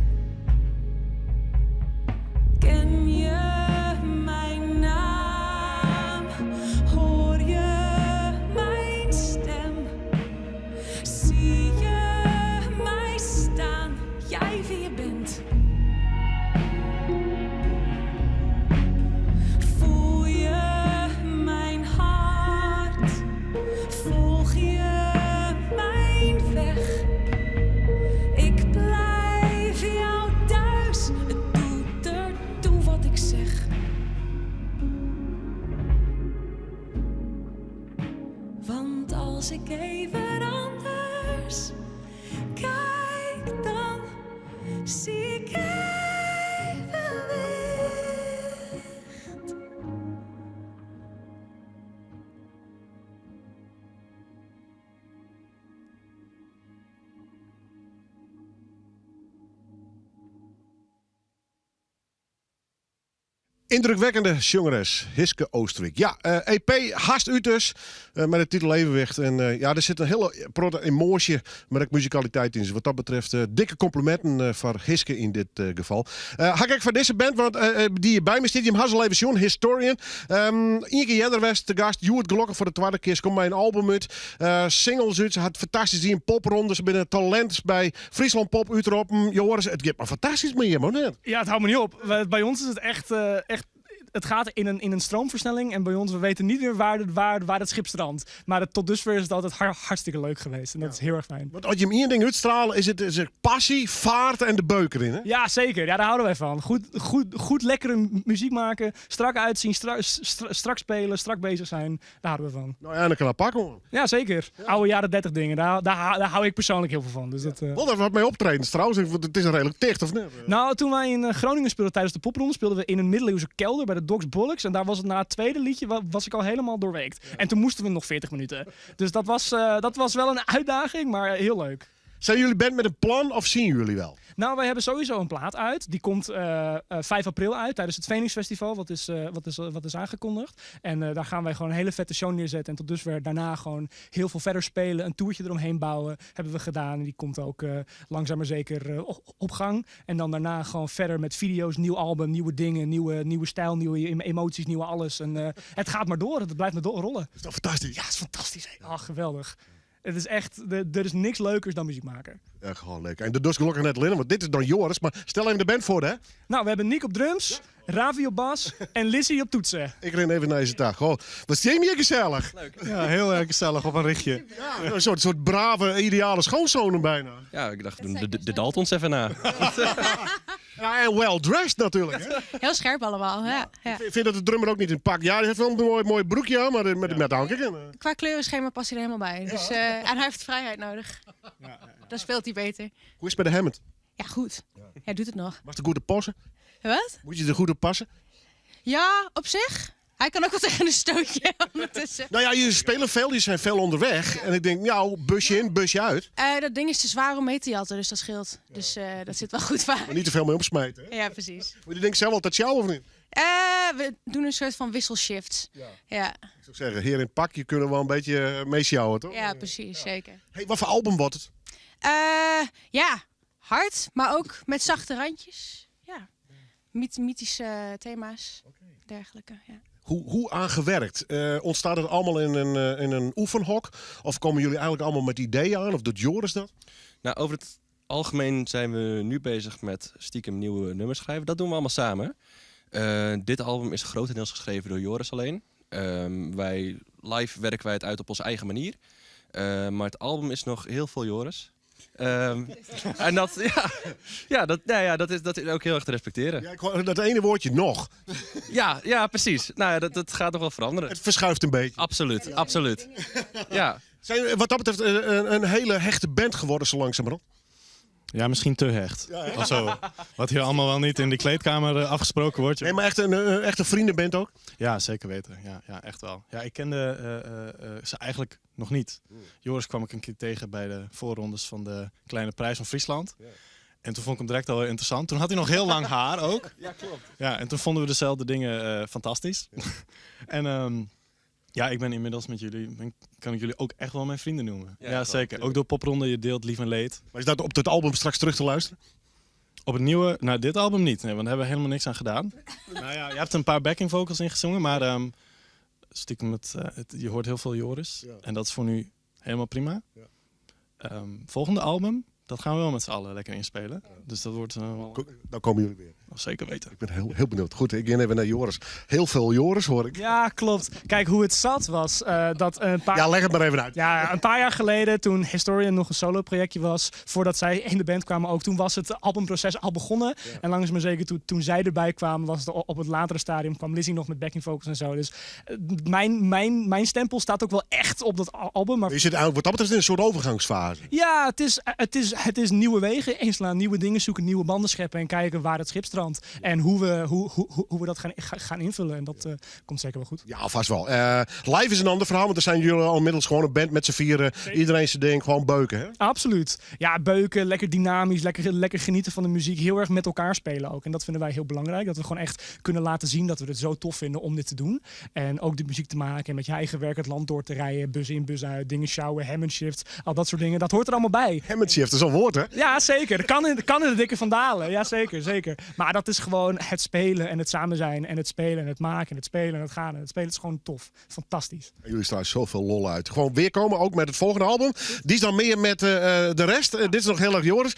Ken je mijn naam? Hoor je mijn stem? Zie je mij staan? Jij wie je bent. Voel je mijn hart? Volg je mijn weg? Ik blijf jou thuis. Het doet ertoe wat ik zeg. Want als ik even anders kijk, dan zie ik evenwicht.
Indrukwekkende zangeres, Hiske Oosterwijk. Ja, EP Hast uit dus, met de titel Evenwicht. En ja, er zit een hele protte emotie, maar ook muzikaliteit in. Dus wat dat betreft, dikke complimenten voor Hiske in dit geval. Ga ik voor deze band, want die hier bij me zit, die hem al even zien, Historian. Ienke Jedderwest, de gast, Joert Glokken voor de tweede keer. Ze komt bij een album uit, singles uit. Ze had fantastisch die een popronde. Ze binnen talent bij Friesland Pop uitroepen. Joris, het gaat maar fantastisch met je, maar net.
Ja, het houdt me niet op. Bij ons is het echt het gaat in een stroomversnelling en bij ons, we weten niet meer waar het schip strandt. Maar tot dusver is het altijd hartstikke leuk geweest en dat is heel erg fijn.
Want als je hem één ding uitstralen, is het passie, vaart en de beuk erin, hè?
Ja, zeker. Ja, daar houden wij van. Goed lekkere muziek maken, strak uitzien, strak spelen, strak bezig zijn. Daar houden we van.
Nou ja, en dan kan dat pakken, hoor.
Ja, zeker. Oude jaren 30 dingen, daar hou ik persoonlijk heel veel van. Dus dat.
Wel even wat mee optreden trouwens, want het is redelijk dicht, of niet?
Nou, toen wij in Groningen speelden tijdens de popronde, speelden we in een middeleeuwse kelder bij de Docs Bollocks. En daar was het na het tweede liedje, was ik al helemaal doorweekt. En toen moesten we nog 40 minuten. Dus dat was wel een uitdaging, maar heel leuk.
Zijn jullie band met een plan of zien jullie wel?
Nou, wij hebben sowieso een plaat uit. Die komt 5 april uit tijdens het Phoenix Festival, wat is aangekondigd. En daar gaan wij gewoon een hele vette show neerzetten. En tot dusver daarna gewoon heel veel verder spelen. Een toertje eromheen bouwen hebben we gedaan. En die komt ook langzaam maar zeker op gang. En dan daarna gewoon verder met video's, nieuw album, nieuwe dingen, nieuwe stijl, nieuwe emoties, nieuwe alles. En het gaat maar door, het blijft maar doorrollen.
Is dat fantastisch?
Ja, het is fantastisch. Hè? Ach, geweldig. Het is echt, er is niks leukers dan muziek maken.
Echt gewoon leuk. En de dus gelukkig net Linnen, want dit is dan Joris. Maar stel even de band voor, hè?
Nou, we hebben Nick op drums, Ravi op bas en Lizzie op toetsen.
Ik ren even naar deze dag. Goh, wat is hier gezellig.
Leuk. Ja, heel erg gezellig op een richtje.
Ja, een soort brave, ideale schoonzoon bijna.
Ja, ik dacht, doen de Daltons even na.
Ja, en well-dressed natuurlijk. Hè?
Heel scherp allemaal, ja. Ja.
Ik vind dat de drummer ook niet in pak. Ja, hij heeft wel een mooi broekje aan, maar met hanker.
Qua kleurenschema past hij er helemaal bij. Dus, en hij heeft vrijheid nodig. Dan speelt hij beter.
Hoe is het bij de Hammond?
Ja, goed. Hij doet het nog.
Was de goede passen?
Wat?
Moet je er goed op passen?
Ja, op zich. Hij kan ook wel tegen een stootje ondertussen.
Nou ja, je spelen veel, je zijn veel onderweg. En ik denk, nou, busje in, busje uit.
Dat ding is te zwaar om mee te jatten, dus dat scheelt. Dus dat zit wel goed vaak.
Maar niet te veel mee opsmijten, hè?
Ja, precies.
Maar je denkt zelf altijd jou of niet?
We doen een soort van wisselshifts.
Ja.
Ja.
Ik zou zeggen, hier in het pakje kunnen we wel een beetje meesjouwen, toch?
Ja, precies, zeker.
Hey, wat voor album wordt het?
Ja, hard, maar ook met zachte randjes. Ja. Mythische thema's, dergelijke, ja.
Hoe aangewerkt? Ontstaat het allemaal in een oefenhok? Of komen jullie eigenlijk allemaal met ideeën aan? Of doet Joris dat?
Nou, over het algemeen zijn we nu bezig met stiekem nieuwe nummers schrijven. Dat doen we allemaal samen. Dit album is grotendeels geschreven door Joris alleen. Wij live werken wij het uit op onze eigen manier. Maar het album is nog heel veel Joris. En dat, ja, ja, dat, nou ja, dat is ook heel erg te respecteren.
Ja, ik hoor dat ene woordje nog.
Ja, ja, precies. Nou ja, dat gaat nog wel veranderen.
Het verschuift een beetje.
Absoluut, absoluut. Ja.
Zijn jullie wat dat betreft een hele hechte band geworden zo langzamerhand?
Ja, misschien te hecht. Of zo. Wat hier allemaal wel niet in de kleedkamer afgesproken wordt.
Nee, maar echt een echte vriendenband ook?
Ja, zeker weten. Ja, ja, echt wel. Ja, ik kende ze eigenlijk nog niet. Joris kwam ik een keer tegen bij de voorrondes van de Kleine Prijs van Friesland. En toen vond ik hem direct al interessant. Toen had hij nog heel lang haar ook.
Ja, klopt.
Ja, en toen vonden we dezelfde dingen fantastisch. En ja, ik ben inmiddels met jullie, kan ik jullie ook echt wel mijn vrienden noemen.
Ja,
Ja,
toch,
zeker.
tuurlijk.
Ook door Popronde, je deelt lief en leed.
Maar is dat op het album straks terug te luisteren?
Op het nieuwe, nou dit album niet, nee, want daar hebben we helemaal niks aan gedaan. Nou ja, je hebt een paar backing vocals ingezongen, maar stiekem, je hoort heel veel Joris. En dat is voor nu helemaal prima. Volgende album, dat gaan we wel met z'n allen lekker inspelen. Dus dat wordt wel
Dan komen jullie weer.
Oh, zeker weten.
Ik ben heel, heel benieuwd. Goed, ik ga even naar Joris. Heel veel Joris hoor ik.
Ja, klopt. Kijk, hoe het zat was dat een paar...
Ja, leg het maar even uit.
Ja, een paar jaar geleden, toen Historian nog een solo-projectje was, voordat zij in de band kwamen ook, toen was het albumproces al begonnen. En langzaam maar zeker, toen zij erbij kwamen, was het op het latere stadium, kwam Lizzie nog met backing vocals en zo. Dus mijn stempel staat ook wel echt op dat album. Maar
Je zit eigenlijk wat dat betreft in een soort overgangsfase.
Ja, het is nieuwe wegen inslaan, nieuwe dingen zoeken, nieuwe banden scheppen en kijken waar het schip strandt. En hoe we dat gaan invullen. En dat komt zeker wel goed.
Ja, vast wel. Live is een ander verhaal, want dan zijn jullie al inmiddels gewoon een band met z'n vieren. Iedereen zijn ding, gewoon beuken, hè?
Absoluut. Ja, beuken, lekker dynamisch, lekker genieten van de muziek. Heel erg met elkaar spelen ook. En dat vinden wij heel belangrijk. Dat we gewoon echt kunnen laten zien dat we het zo tof vinden om dit te doen. En ook de muziek te maken en met je eigen werk het land door te rijden. Bus in, bus uit, dingen sjouwen, Hammond shift, al dat soort dingen. Dat hoort er allemaal bij.
Hammond shift, dat is al een woord, hè?
Ja, zeker. Dat kan in de dikke Van Dalen. Ja, zeker, zeker. Maar dat is gewoon het spelen en het samen zijn en het spelen en het maken en het spelen en het gaan en het spelen. Het is gewoon tof. Fantastisch.
En jullie stralen zoveel lol uit. Gewoon weer komen, ook met het volgende album. Die is dan meer met de rest. Dit is nog heel erg Joris.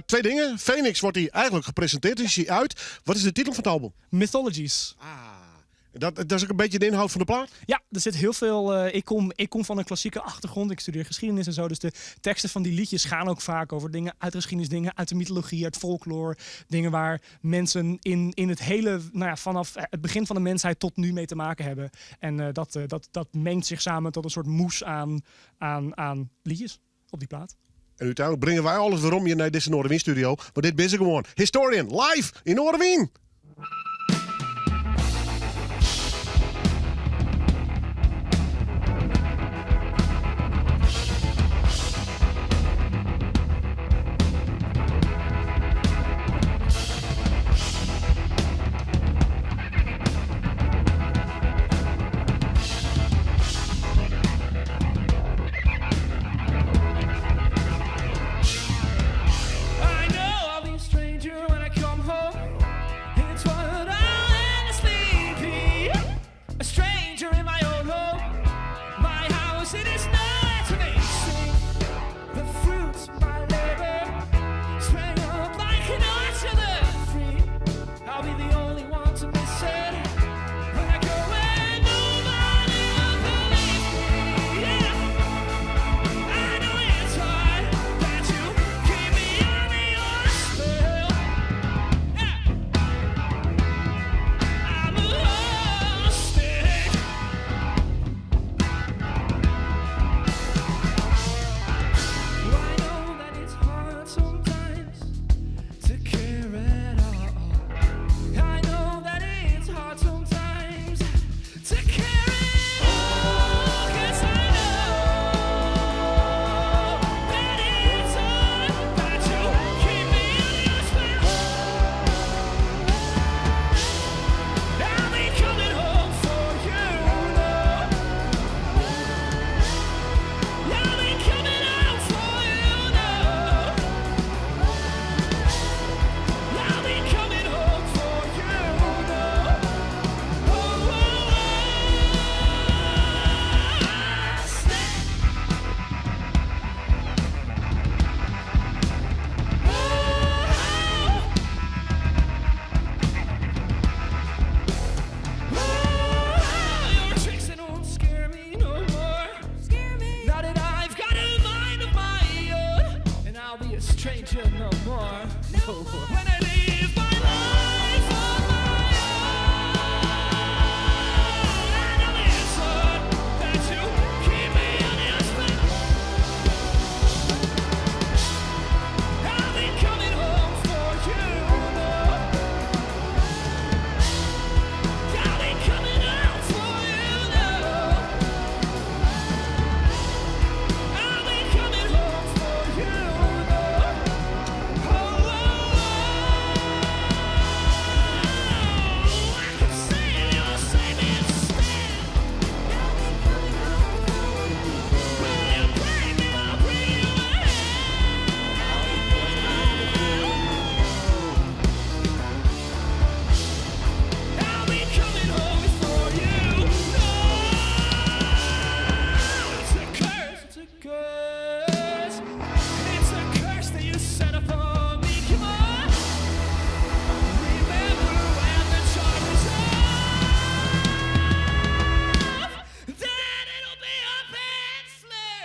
Twee dingen. Phoenix wordt hier eigenlijk gepresenteerd. Is hij uit. Wat is de titel van het album?
Mythologies.
Dat is ook een beetje de inhoud van de plaat?
Ja, er zit heel veel... Ik kom van een klassieke achtergrond. Ik studeer geschiedenis en zo. Dus de teksten van die liedjes gaan ook vaak over dingen uit de geschiedenis, dingen uit de mythologie, uit folklore. Dingen waar mensen in het hele, nou ja, vanaf het begin van de mensheid tot nu mee te maken hebben. En dat mengt zich samen tot een soort moes aan liedjes op die plaat.
En uiteindelijk brengen wij alles weer om hier naar deze Noardewyn studio. Maar dit ben ze gewoon. Historian, live in Noardewyn!
I know I'll be a stranger when I come home. It's what I honestly be. A stranger in my own home. My house, it is not to me. Sing the fruits of my labor sprang up like an arch of the free. I'll be the only one to miss it. When I go where nobody will believe me. Yeah. I know it's hard that you keep me under your spell. Yeah. I'm a hostage. When I live my life on my own, I know it's hard that you keep me on your spin. I'll be coming home for you. No. I'll be coming out for you now. I'll be coming home for you now. Oh, oh, oh. I can save you, save me instead. Will you bring me? I'll bring you in. I'll be coming home for you. No, it's a curse. It's a curse. It's a curse that you set upon me. Come on. Remember when the charge is off? Then it'll be up in flames.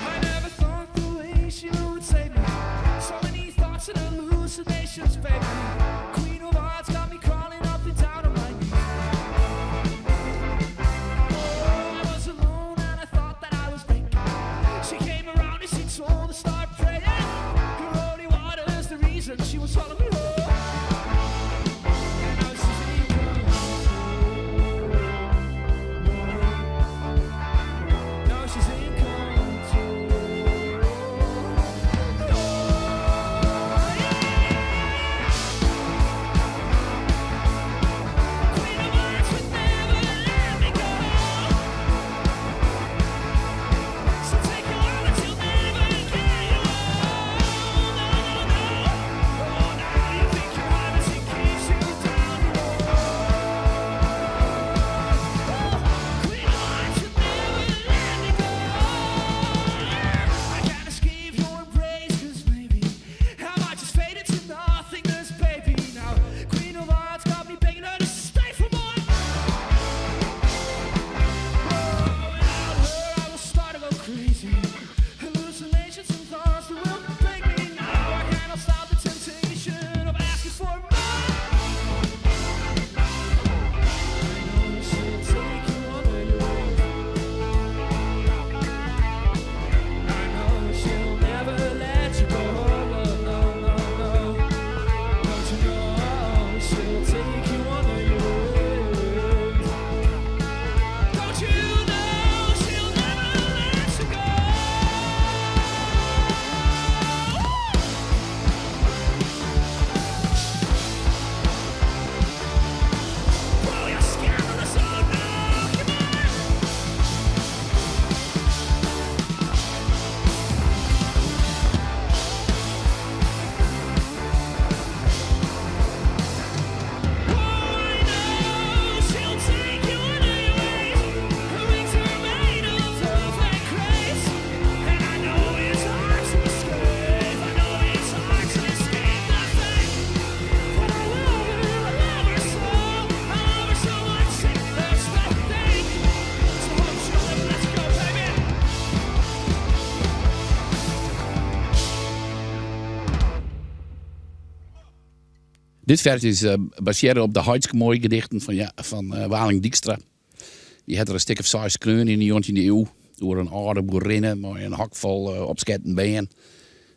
I never thought the way she would save me. So many thoughts and hallucinations, baby. Queen of Hearts got me crawling up and down on my knees. Oh, I was alone and I thought that I was breaking. She came around and she told to start praying. Her holy water's the reason she was following me home. And now she's in control. Now she's in control. Oh, yeah. Queen of Hearts would never let me go. So take your wallet, you'll never get your own. No, no, no. Oh, now you think you're high, but she keeps you down. Oh, Queen of Hearts would never let me go. I can't escape your embrace, 'cause maybe I might just fade into nothingness, baby. Now, Queen of Hearts got me begging her to stay for more. Oh, without her, I will start to go crazy. Hallucinations and thoughts that will break me. Now I cannot stop the temptation of asking for more. I know she'll take you under your wing. I know she'll never let you go. No, no, no, no. Don't you know she'll take you under your wing? Don't you know she'll never let you go? Oh, you're scandalous! Oh no! Come on! Oh, I know she'll take you under your wings. Her wings are made of love and grace. And I know it's hard to escape. I know it's hard to escape the fate. But I love her, I love her so. I love her so much, it hurts to think. So won't you never let you go, baby?
Dit vers is basearre op de hartstikke mooie gedichten fan, ja, fan Waling Dykstra. Dy hat der in stik of seis skreaun yn de 19e iuw. Oer in âlde boerinne mei in hok fol opsketten bern.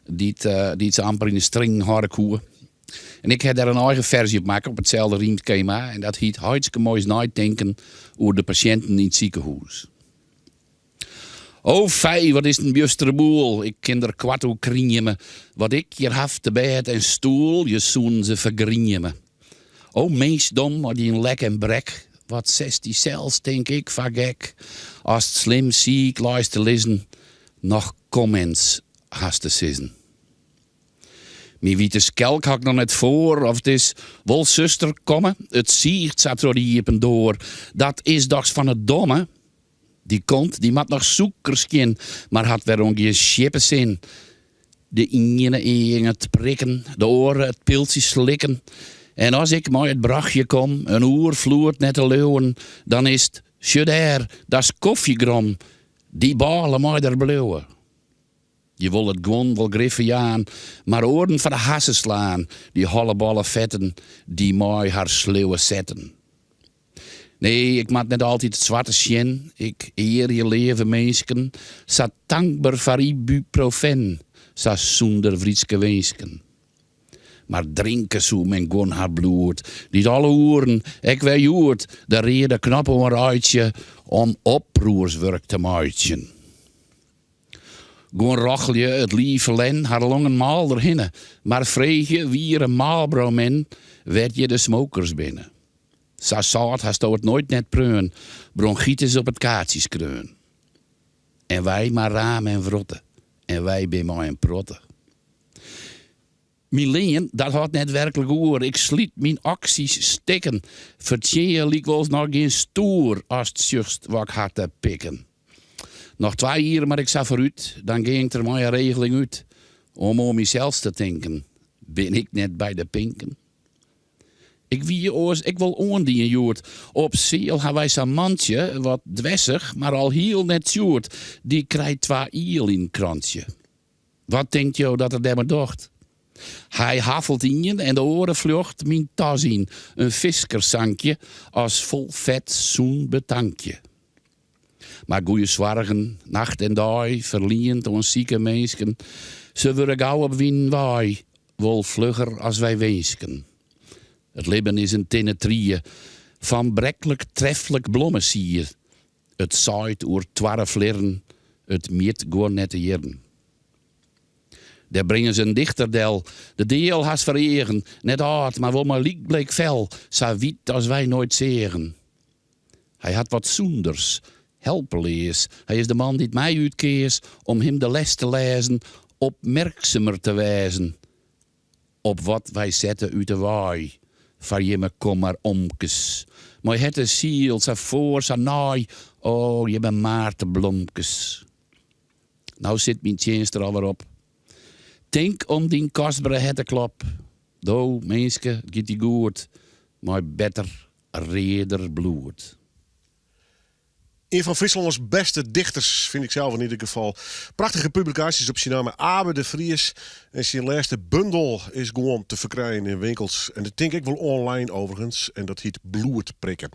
Dy't dy't se amper yn de stringen hâlde koe. En ik ha dêr in eigen ferzje op makke op itselde rymskema. En dat hiet Hartstikke moais neitinken oer de pasjinten yn it sikehûs. O fij, wat is 't in bjustere boel. Ik kin der koart oer krieme. Wat ik hjir haw te bêd en stoel, je soenen se fergrieme. O minskdom, mei dyn lek en brek, wat setst dysels, tink ik, foar gek. Ast slim siik leist te lizzen, noch comments hast te sizzen. Myn wite skelk ha ik noch net foar, of it is wol suster komme, it siicht sa troch de iepen doar. Dat is dochs fan it domme? Dy kont, dy moat noch sûkerskjin, mar hat wer oan gjin sjippe sin. De iene eang it prikken, de oare it piltsje slikken. En as ik mei it brochje kom, in oerfloed net te leauwen, dan is 't, sjoch dêr, dat is kofjegrom, dy bôle mei der bliuwe. Je wolle it guon wol grif ferjaan, mar oaren foar de hasse slaan, dy hollebolle fetten dy mei har sleauwe setten. Nee, ik moat net altyd it swarte sjen, ik earje leave minsken, sa tankber foar ibuprofen, sa sûnder wrydske winsken. Mar drinke soe men guon har bloed, dy't alle oeren, ek wer hjoed, de reade knop oan reitsje om oproerswurk te meitsjen. Guon rochelje it liif ferlern, har longen mâl derhinne, mar freegje wiere Marlboro-men wêr't hjir de smokers binne. Sa sâlt hasto it noait net preaun, bronchitis op it kaartsje skreaun. En wy mar rame en wrotte, en wy bin mei in protte. Myn lean, dat hâldt net werklik oer, ik slyt myn aksjes stikken, fertsjinje lykwols noch gjin stoer ast sjochst wat ik ha te pikken. Noch twa jier moat ik sa foarút, dan gean ik der mei in regeling út, om oan mysels te tinken, bin ik net by de pinken? Ik wie oars ek wol oandien hjoed. Op seal ha wy sa'n mantsje, wat dwessich, mar alhiel net tsjoerd, dy krijt twa iel yn 't krantsje. Wat tinkt jo dat er dêrmei docht? Hy haffelt ien en de oare fljocht myn tas yn, in fiskersankje as fol fet sûn betankje. Mar goeie soargen, nacht en dei, ferliend oan sike minsken, se wurde gau op wyn wei, wol flugger as wy winsken. It libben is in tinne trie fan breklik treflik blommesier, it saait oer toarre flierren, it mjit guon net de jierren. Dêr bringe se in dichter del, de dea al hast foar eagen, net âld, mar wol mei lykbleek fel, sa wyt as wy noait seagen. Hy hat wat sûnders, helpeleas, hy is de man dy't my útkeas om him de les te lêzen, opmerksumer te wêzen op wat wy sette út 'e wei foar jimme kom mar omkes, mei hert en siel sa foar sa nei, o jimme maarteblomkes. No sit myn tsjinst der alwer op. Tink om dyn kostbere herteklop. Do, minske, it giet dy goed, mei better reader bloed.
Een van Fryslâns bêste dichters, fyn ik sels yn ieder gefal. Prachtige publikaasjes op syn namme Abe de Vries. En syn lêste bundel is gewoan te ferkrijen yn winkels. En dat tink ik wol online overigens. En dat hyt Bloedprikken.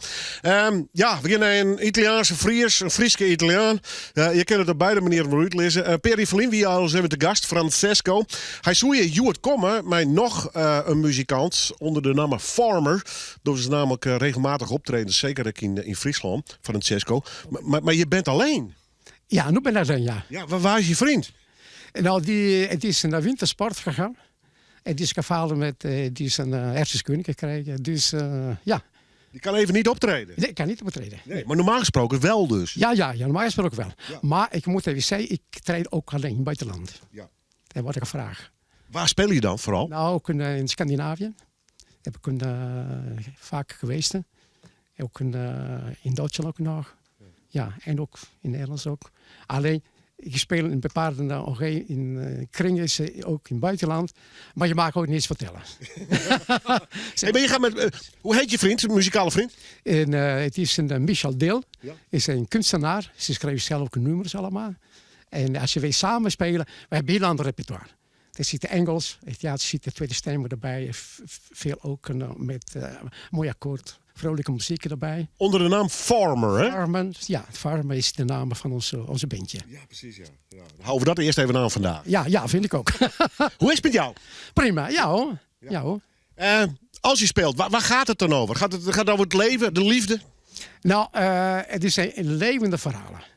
Ja, we gean nei in Italiaanse Fries, in Fryske Italiaan. Uh, je kinne it op beide manieren wol útlizze. In pear jier ferlyn wie al ris even te gast, Francesco. Hy soe hjir hjoed komme mei noch uh, in muzikant ûnder de namme Farmer. Dogge se nammentlik eh, regelmatich optredens, seker ek yn, yn Fryslân, Francesco. Mar, mar je bent alleen.
Ja, nu ben ik alleen, ja.
Ja, waar, waar is je vriend?
Nou, die, het is naar wintersport gegaan. En die is gevallen met, eh, die is een uh, hersenschudding gekregen. Dus uh, ja.
Die kan even niet optreden?
Nee, kan niet optreden.
Nee, maar normaal gesproken wel dus?
Ja, ja, ja normaal gesproken wel. Ja. Maar ik moet even zeggen, ik treed ook alleen in het buitenland.
Ja.
Daar word ik gevraagd.
Waar speel je dan vooral?
Nou, ook in, in Scandinavië. Heb ik een, vaak geweest. Ook in, in Duitsland ook nog. Ja, en ook in Nederland ook. Alleen, ik speel in bepaalde in kringen, ook in het buitenland. Maar je mag ook niets vertellen.
hey, maar je gaat met, hoe heet je vriend, een muzikale vriend?
En, het is een Michel Deel. Ja. Is een kunstenaar. Ze schreef zelf ook nummers allemaal. En als je weer samen spelen, we hebben heel ander repertoire. Er zit Engels, ja, er zit de tweede stem erbij. Veel ook met uh, mooi akkoord, vrolijke muziek erbij.
Onder de naam Farmer, hè?
Farmer, ja, Farmer is de naam van onze, onze bandje.
Ja, precies, ja. ja. Houden we dat eerst even aan vandaag.
Ja, ja, vind ik ook.
Hoe is het met jou?
Prima, ja hoor. Ja, ja hoor.
Uh, als je speelt, waar, waar gaat het dan over? Gaat het, gaat het over het leven, de liefde?
Nou, uh, het zijn levende verhalen.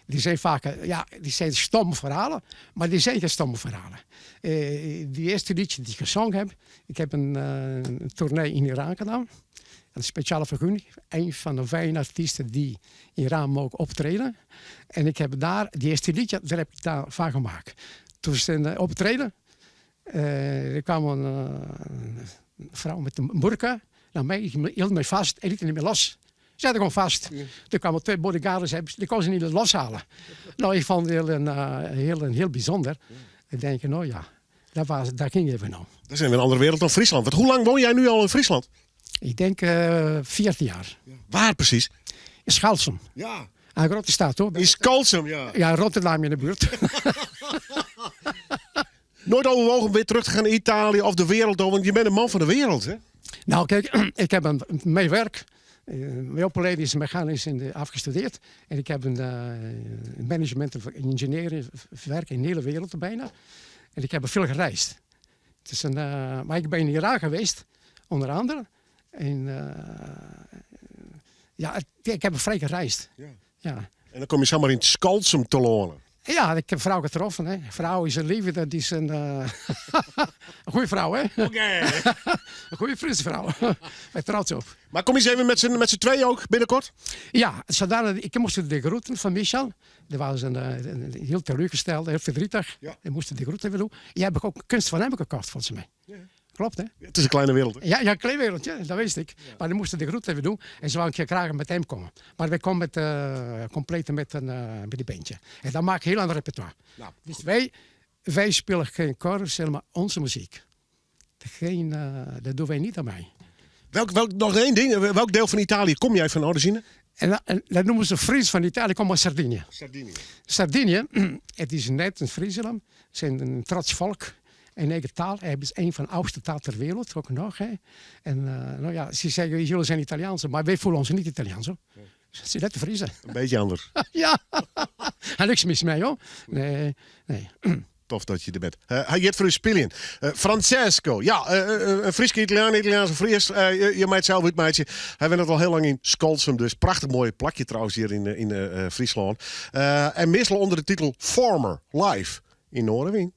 Die zijn vaak, ja, die zijn stomme verhalen, maar die zijn geen stomme verhalen. Uh, die eerste liedje die ik gezongen heb, ik heb een, uh, een tournee in Iran gedaan. Een speciale vergunning. Een van de weinige artiesten die in Iran mogen optreden. En ik heb daar, die eerste liedje, daar heb ik daar van gemaakt. Toen zijn de optreden, uh, er kwam een, een vrouw met een burka naar mij, hield mij vast en liet niet meer los. Ze zaten gewoon vast. Ja. Toen kwamen twee bodyguards, die konden ze niet loshalen. Nou, ik vond het heel, een, heel, een, heel bijzonder. Ja. Ik denk, nou ja, Dat was, daar ging even om.
Dat is even een andere wereld dan Friesland. Want hoe lang woon jij nu al in Friesland?
Ik denk 14 jaar.
Waar precies?
In Schalsum.
Ja.
Een grote stad hoor.
In Schalsum, ja.
Ja, Rotterdam in de buurt.
Nooit overwogen om weer terug te gaan naar Italië of de wereld over? Want je bent een man van de wereld, hè?
Nou, kijk, ik heb een, mijn werk. Mijn opleiding is mechanisch in de, afgestudeerd. En ik heb een management en engineering werk in de hele wereld bijna. En ik heb veel gereisd. Het is een, maar ik ben in Irak geweest, onder andere. En ja, ik heb vrij gereisd.
Ja.
Ja.
En dan kom je zomaar in het Skalsum te lonen.
Ja, ik heb vrouw getroffen. Hè. Vrouw is een liefde, dat is een, een goede vrouw, hè?
Oké.
een goede Friese vrouw. Ben trots op.
Maar kom je eens even met z'n tweeën ook binnenkort?
Ja, zodanig, ik moest de groeten van Michel. Die was een heel teleurgesteld, heel verdrietig.
Ja.
Ik moest de groeten even doen. Die heb ik ook kunst van hem gekocht, volgens mij.
Ja.
Klopt, hè?
Het is een kleine wereld, hè?
Ja, ja, een klein wereldje, dat wist ik.
Ja.
Maar die moesten de groet even doen. En ze wouden graag met hem komen. Maar wij komen met, compleet met die bandje. En dan maak ik heel ander repertoire.
Nou,
dus wij spelen geen koor, maar onze muziek. Geen, dat doen wij niet aan mij.
Nog één ding. Welk deel van Italië kom jij van origine?
En dat noemen ze Fries van Italië, kom uit Sardinië.
Sardinië.
Sardinië, het is net een Friesland. Het zijn een trots volk. En eigen taal, hij is een van de oudste taal ter wereld, ook nog. Hè. En nou ja, ze zeggen, jullie zijn Italiaans, maar wij voelen ons niet Italiaans. Hoor.
Nee.
Ze zijn net de Friesen.
Een beetje anders.
Ja, en niks mis mee, hoor. Nee, nee.
Tof dat je er bent. Hij gaat voor u spelen. Francesco, ja, een Frieske Italiaan, Italiaanse Fries. Je meid zelf uit, meidje. Hij woont al heel lang in Skolsum, dus prachtig mooi plakje trouwens hier in Friesland. En meestal onder de titel Farmer Live in Noardewyn.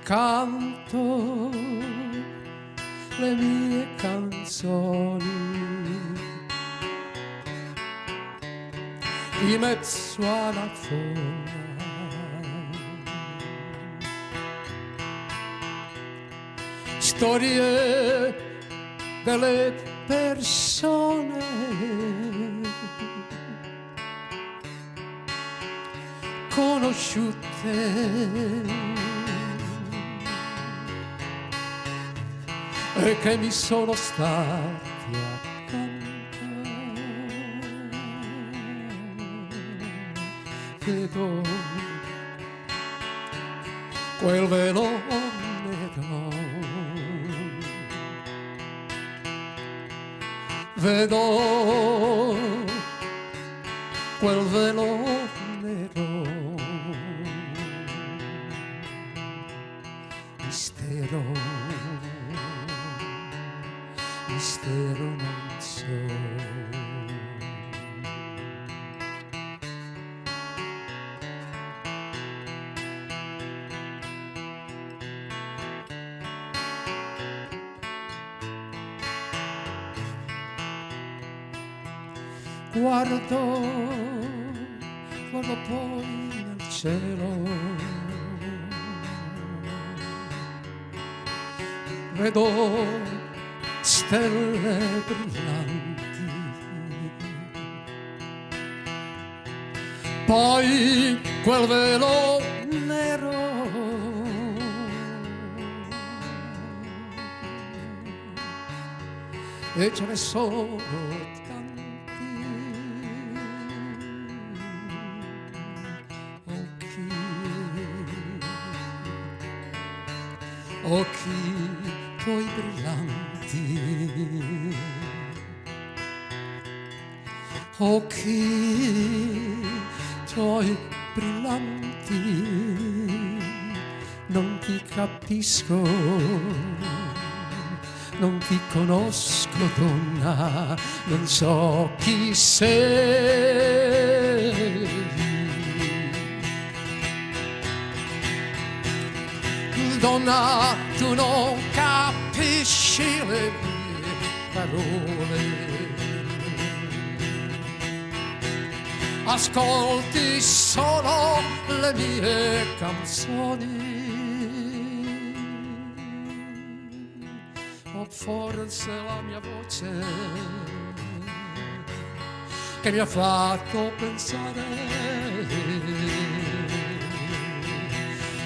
Canto le mie canzoni in mezzo alla folla. Storie delle persone conosciute e che mi sono stati accanto. Vedo quel velo nero, vedo quel velo nero, mistero, mistero non so. Guardo, guardo poi nel cielo, vedo stelle brillanti, poi quel velo nero e ce ne sono tanti occhi, occhi tuoi brillanti, occhi tuoi brillanti, non ti capisco, non ti conosco donna, non so chi sei. Donna, tu non capisci le mie parole. Ascolti solo le mie canzoni. O forse la mia voce che mi ha fatto pensare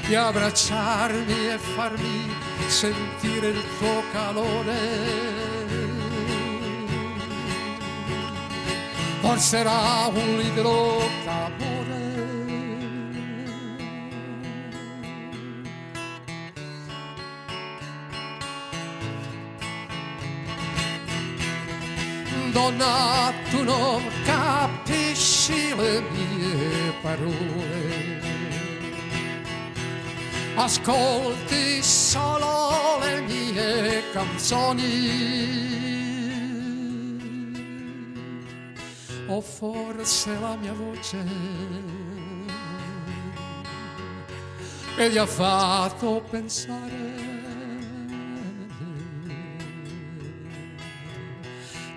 di abbracciarmi e farmi sentire il tuo calore. Forse era un libero d'amore. Donna, tu non capisci le mie parole. Ascolti solo le mie canzoni. O forse la mia voce che ti ha fatto pensare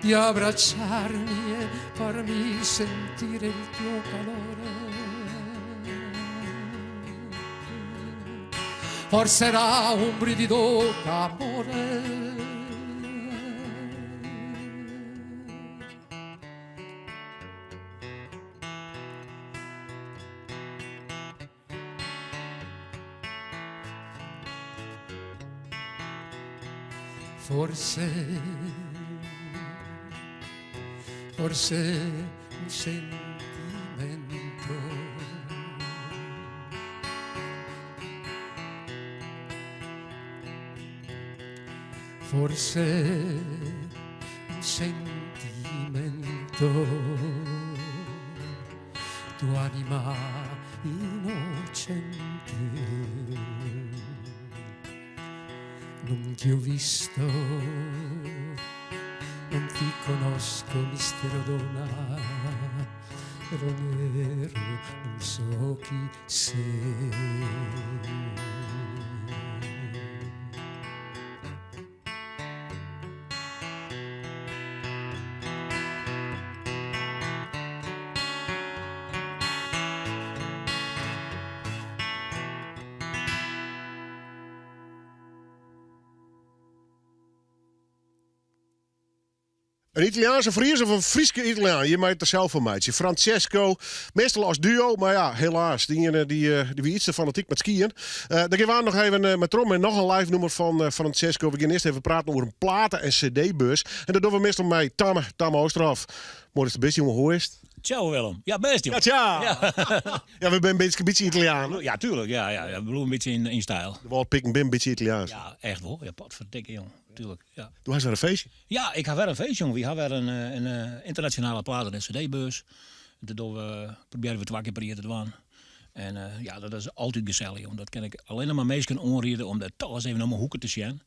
di abbracciarmi e farmi sentire il tuo calore. Forse era un brivido d'amore. Forse, forse un sentimento. Forse un sentimento tua anima innocente. Non ti ho visto, non ti conosco, mistero donna, ero nero, non so chi sei.
In Italiaanse Fries of in Fryske Italiaan? Je mei it der sels fan meitsje. Francesco, meastal as duo, mar ja, helaas. Dy iene dy, eh, dy wie iets te fanatyk met skiën. Uh, dan gean we noch even uh, mei troch mei noch in live nûmer fan uh, Francesco. We gean earst even praten oer in plate- en cd-beurs. En dat dogge we meastal mei Tamme, Tamme Oosterhof. Moai datst der bist, jonge, hoe is it?
Ciao Willem. Ja, bêst joh.
Ja, ciao. Ja, ja we binne in bytsje, bytsje Italiaan.
Ja, tuurlijk. Ja, ja. We bliuwe in bytsje yn, yn styl.
De Wâldpiken binne in bytsje Italiaans.
Ja, echt wol. Ja, potferdikke jong. Tuurlijk. Ja.
Do hast wer in feestje?
Ja, ik ha wer in feestje jong. Wy ha wer in, eh, in eh, ynternasjonale platen- en cd-beurs. Dat dogge we, probearje we twa kear per jier te dwaan. En eh, ja, dat is altyd gesellich jong. Dat kin ik allinne mar minsken oanriede om dêr toch ris even om 'e hoeke te sjen.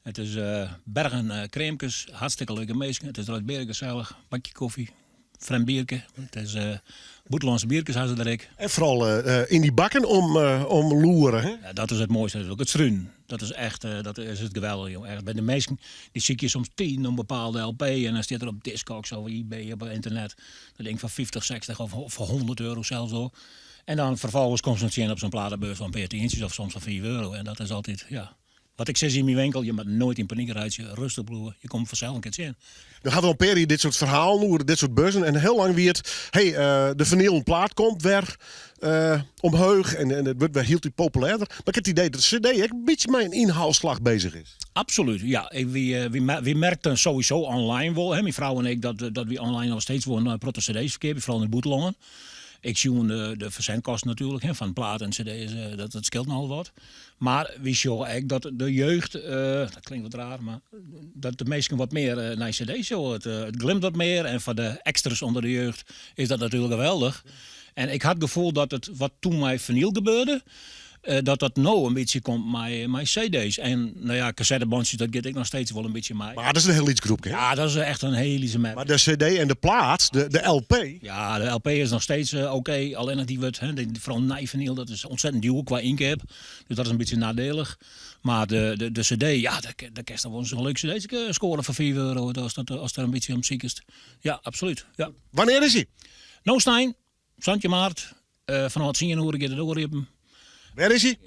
It is bergen uh, kreamkes, hartstikke leuke minsken. It is der altyd gesellich. Bakje kofje, frjemd bierke. It is uh, bûtenlânske bierkes ha se der ek.
En foaral uh, yn dy bakken om, om loere. Hè?
Ja, dat is it moaiste natuerlik. It strunen. Dat is echt dat is it geweldich. Jong. Echt, by de minsken dy sykje soms tiden om bepaalde LP en dan stiet der op Discogs of eBay op ynternet. Dan tink ik fan 50, 60 of, of 100 euro sels al. En dan ferfolgens komst him tsjin op sa'n platebeurs fan in pear tientsjes of soms fan 5 euro. En dat is altyd, ja, Wat ik sis yn myn winkel, je moatte noait yn panyk reitsje, rêstich bliuwe, je komme fansels in kear tsjin.
No hawwe we al in pear jier dit soart ferhalen oer dit soart beurzen en hiel lang wie it, hey, de finylen plaat komt wer omheech en it wurdt wer hieltyd populêrder. Mar ik ha it idee dat de CD ek in bytsje mei in ynhaalslach bezich is.
Absolút, ja. Wy merkten sowieso online wol, hè, myn frou en ik, dat wy online noch steeds wol in protte cd's ferkeapje, foaral yn it bûtenlân. Ek sjoen de fersendkosten natuerlik, hè, fan platen en cd's, dat skeelt nochal wat. Mar wy sjogge ek dat de jeugd, dat klinkt wat raar, mar dat de minsken wat mear nei cd's sjogge. It glimt wat mear en foar de eksters ûnder de jeugd is dat natuerlik geweldich. En ik ha it gefoel dat it wat toen mei finyl gebeurde, dat dat no in bytsje komt mei cd's. En no ja, kassettebantsjes, dat giet ek noch steeds wol in bytsje mei.
Mar dat is in hiel lyts groepke, hè?
Ja, dat is echt in hiel lytse merk.
Mar de cd en de plaat, de LP?
Ja, de LP is noch steeds oké. Allinnich dy wurdt, hè, foaral nij finyl, dat is ontzettend djoer kwa ynkeap. Dus dat is in bytsje nadielich. Mar de, de, de cd, ja, dêr kinst dan wol in leuk cd skoare foar 5 euro as, dat, as der in bytsje om sikest. Ja, absolút. Ja.
Wannear is hy?
No snein. 17 maart, fanôf tsien oere giet de doar iepen.
Wêr is hy?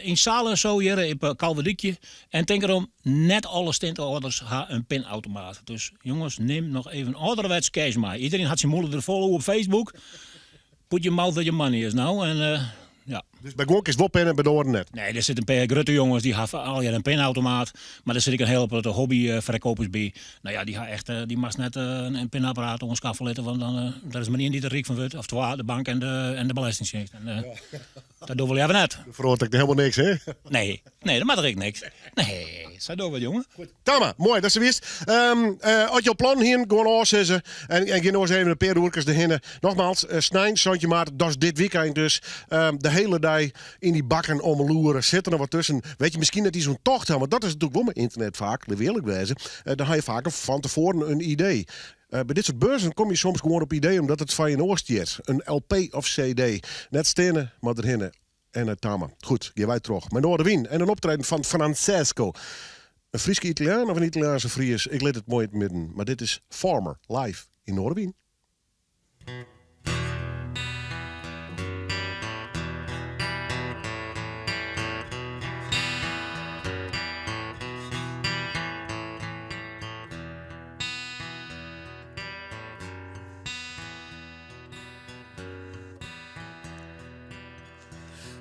Yn Saal en Zo hjir op Kalverdykje. En tink erom, net alle stintehâlders ha in pinautomaat. Dus jonges, nim noch even âlderwets cash mei. Iderien hat syn mûle der fol oer op Facebook. Put your mouth where your money is nou. En ja.
Dus by guon kinst wol pinne en by de oaren net?
Nee, der sitte in pear grutte jonges dy hawwe allegear in pinautomaat. Mar der sit ek in hiele protte hobbyferkopers by. No ja, dy ha echt, dy moatst net in pinapparaat oanskaffe litte, want dan der is mar ien dy't der ryk fan wurdt, of twa, de bank en de, en de belestingtsjinst. En, dat dogge we leaver net.
Der feroaret ek helemaal niks, hè?
Nee, nee, dat moat der ek niks. Nee, sa dogge we it, jonge.
Goed. Tama, moai datst der wiest. As jo plannen hienen, gewoan ôfsizze en, en gean oars even in pear oerkes derhinne. Nogmaals, snein 17 maart, dat is dit wykein dus. De hiele dei yn dy bakken omloere, sit der noch wat tusken. Weet je, miskien net iens oan tocht ha, want dat is natuerlik wol mei ynternet faak, litte we earlik wêze. Dan ha je faak fan tefoaren in idee. By dit soart beurzen komme je soms gewoan op idee omdat it foar je oar stiet. In LP of CD. Net steane, mar derhinne. En nei Tama. Goed, gean wy troch mei Noardewyn en in optreden fan Francesco. In Fryske Italiaan of in Italiaanse Fries, ik lit it moai yn it midden. Mar dit is Farmer, live yn Noardewyn.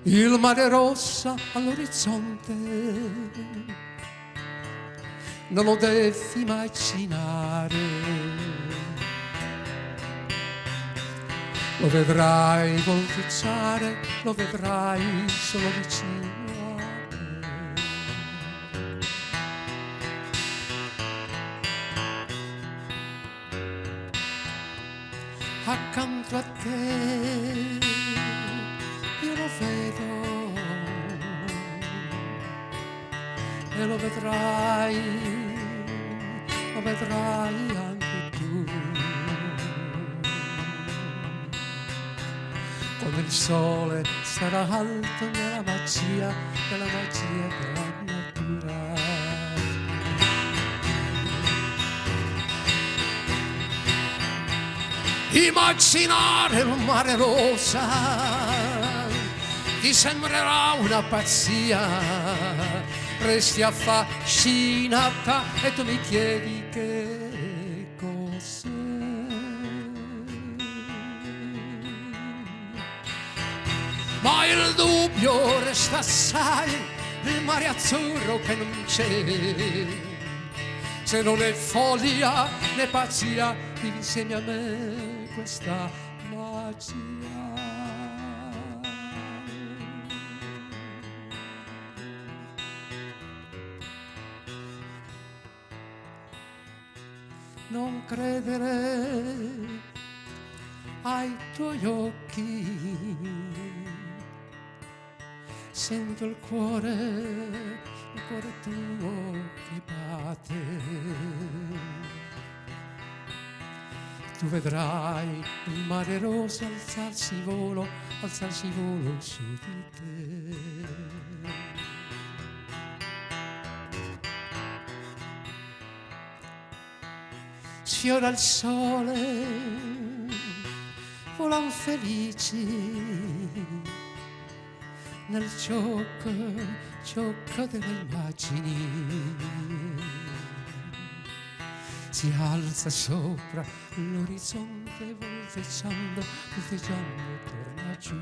Il mare rosa all'orizzonte non lo devi immaginare. Lo vedrai volteggiare, lo vedrai solo vicino a te. Accanto a te io lo vedo e lo vedrai, lo vedrai anche tu. Quando il sole sarà alto nella magia, nella magia della natura. Immaginare il mare rosa ti sembrerà una pazzia, resti affascinata e tu mi chiedi che cos'è. Ma il dubbio resta assai, il mare azzurro che non c'è. Se non è follia né pazzia, vivi insieme a me questa magia. Non credere ai tuoi occhi. Sento il cuore, il cuore tuo che batte. Tu vedrai il mare rosa alzarsi in volo, alzarsi in volo su di te. Sfiora il sole, volan felici nel gioco, gioco delle immagini. Si alza sopra l'orizzonte volteggiando, volteggiando torna giù.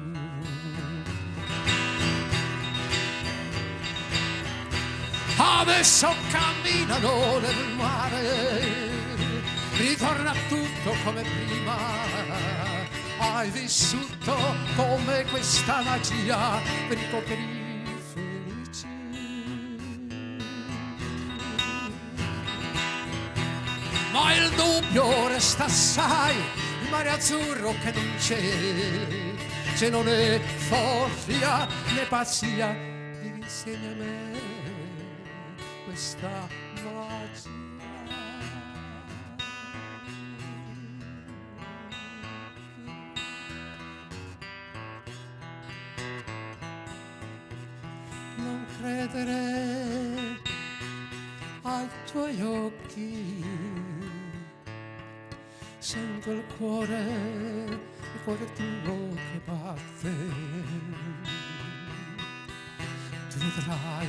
Adesso camminano nel mare, ritorna tutto come prima. Hai vissuto come questa magia per i poveri felici. Ma il dubbio resta assai, il mare azzurro che non c'è, se non è follia né pazzia, vivi insieme a me questa magia. Non credere ai tuoi occhi. Sento il cuore, il cuore tuo che batte. Tu vedrai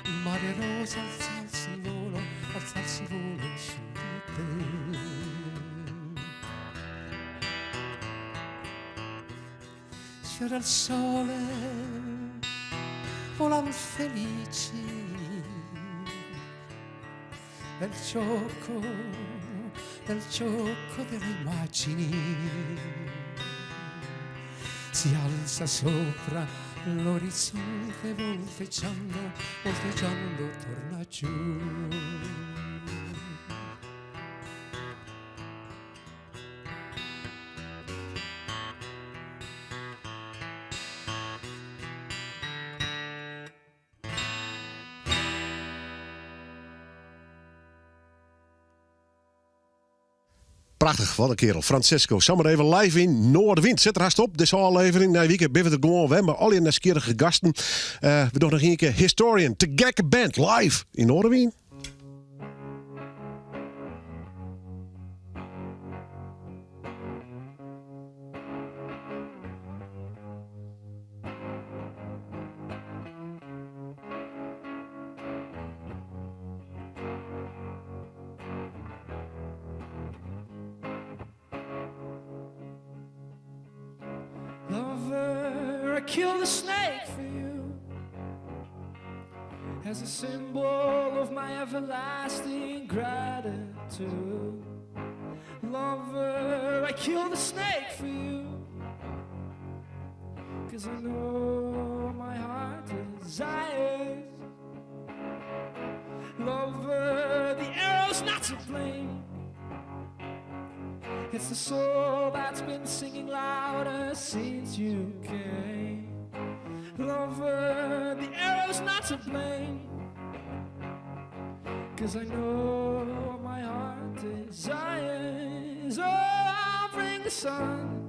il mare rosa alzarsi in volo, alzarsi in volo su di te. Sfiora il sole, volam felici nel gioco, nel gioco delle immagini. Si alza sopra l'orizzonte volteggiando, volteggiando torna giù.
Prachtich, wat in kerel. Francesco, samar even live yn Noardewyn. Sit der hast op, dizze ôflevering. Nije wike binne we der gewoan wer mei allegear nijsgjirrige gasten. Eh, we dogge noch ien kear Historian, te gekke band, live yn Noardewyn.
Lover, I killed a snake for you As a symbol of my everlasting gratitude Lover, I killed a snake for you Cause I know my heart desires Lover, the arrow's not to blame It's the soul that's been singing louder since you came Lover, the arrow's not to blame Cause I know what my heart desires Oh, I'll bring the sun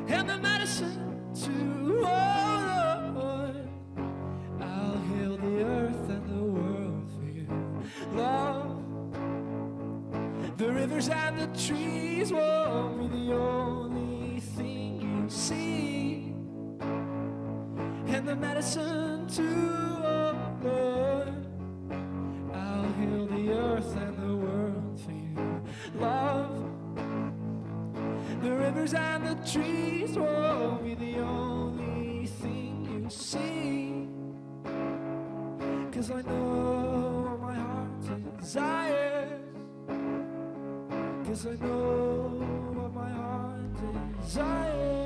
And the medicine too Oh, Lord I'll heal the earth and the world for you Love The rivers and the trees won't be the only thing you see And the medicine too, oh Lord I'll heal the earth and the world for you Love The rivers and the trees won't be the only thing you see Cause I know what my heart desires Cause I know what my heart desires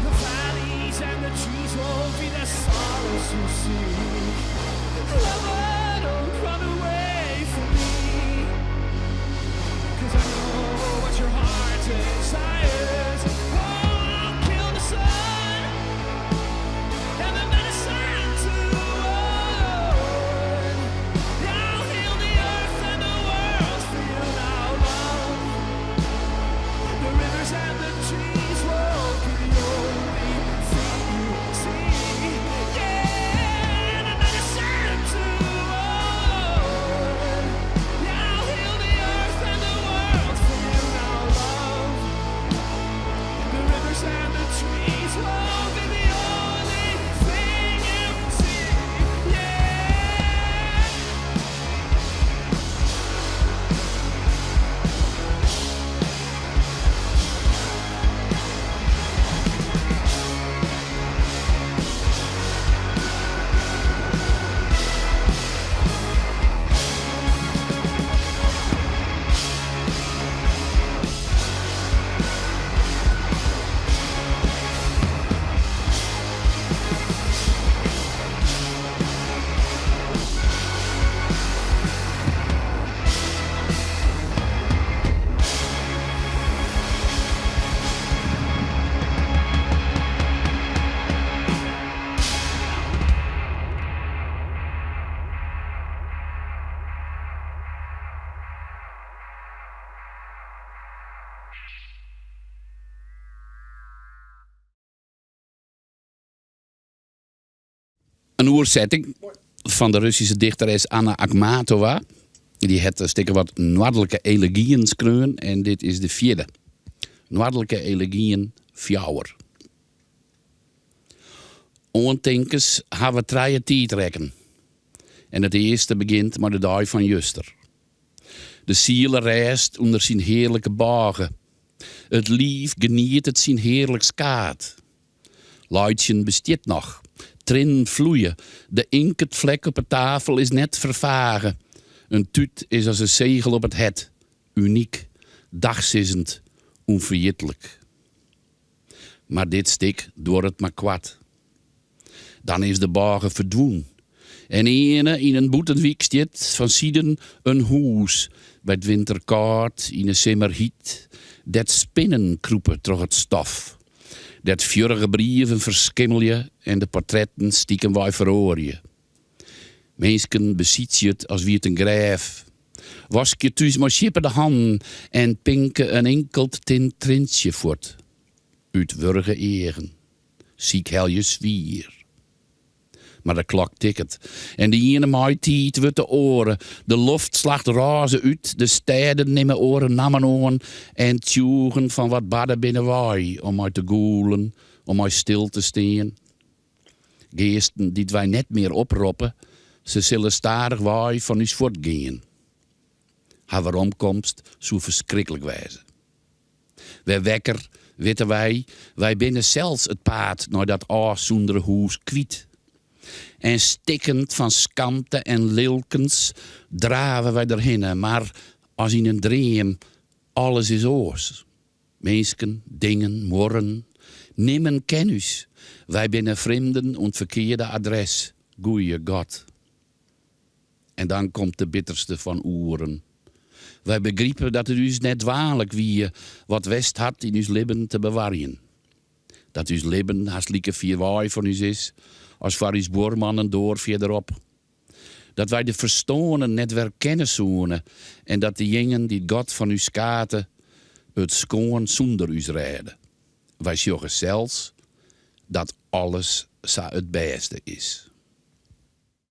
The valleys and the trees won't be the sorrows you seek. Lover, don't run away from me. Cause I know what your heart desires. Oh, I'll kill the sun and the medicine too. Oh, I'll heal the earth and the world for you now, love. The rivers and the trees won't be the only thing you see. Yeah, and
In oersetting fan de Russyske dichteres Anna Achmatova. Dy hat in stik of wat Noardlike elegyen skreaun en dit is de fjirde. Noardlike elegyen fjouwer. Oantinkens hawwe trije tiidrekken. En it earste begjint mei de dei fan juster. De siele rêst ûnder syn hearlike bôge. It liif genietet syn hearlik skaad. Laitsjen bestiet noch. Triennen floeie. De inketflek op 'e tafel is net ferfage. In tút is as in segel op it hert, unyk, dachsizzend, ûnferjitlik. Mar dit stik duorret mar koart. Dan is de bôge ferdwûn. En earne yn in bûtenwyk stiet fansiden in hûs, by 't winter kâld, yn 'e simmer hyt, dêr't spinnen krûpe troch it stof, dêr't fjurrige brieven ferskimmelje en de portretten stikenwei feroarje. Minsken besytsje it as wie it in grêf, waskje thús mei sjippe de hannen en pinke in inkeld tin trientsje fuort út wurge eagen. Sykhelje swier. Mar de klok tikket en de iene maitiid wurdt de oare. De loft slacht rôze út, de stêden nimme oare nammen oan en tsjûgen fan wat barde binne wei om mei te gûlen, om mei stil te stean. Geasten dy't wy net mear oproppe, se sille stadichwei fan ús fuortgean. Har weromkomst soe ferskriklik wêze. Wer wekker, witte wy, wy binne sels it paad nei dat ôfsûndere hûs kwyt. En stikkend fan skamte en lilkens drave wy derhinne, mar as yn in dream, alles is oars. Minsken, dingen, muorren, nimmen ken ús. Wy binne frjemden oan it ferkearde adres, goeie God. En dan komt de bitterste fan oeren. Wy begripe dat it ús net dwaalik wie wat west hat yn ús libben te bewarjen. Dat ús libben hast like fier wei fan ús is as foar ús buorman in doar fierderop. Dat wy de ferstoarnen net werkenne soene en dat dejingen dy't God fan ús skate it skoan sûnder ús rêde. Wy sjogge sels dat alles sa it bêste is.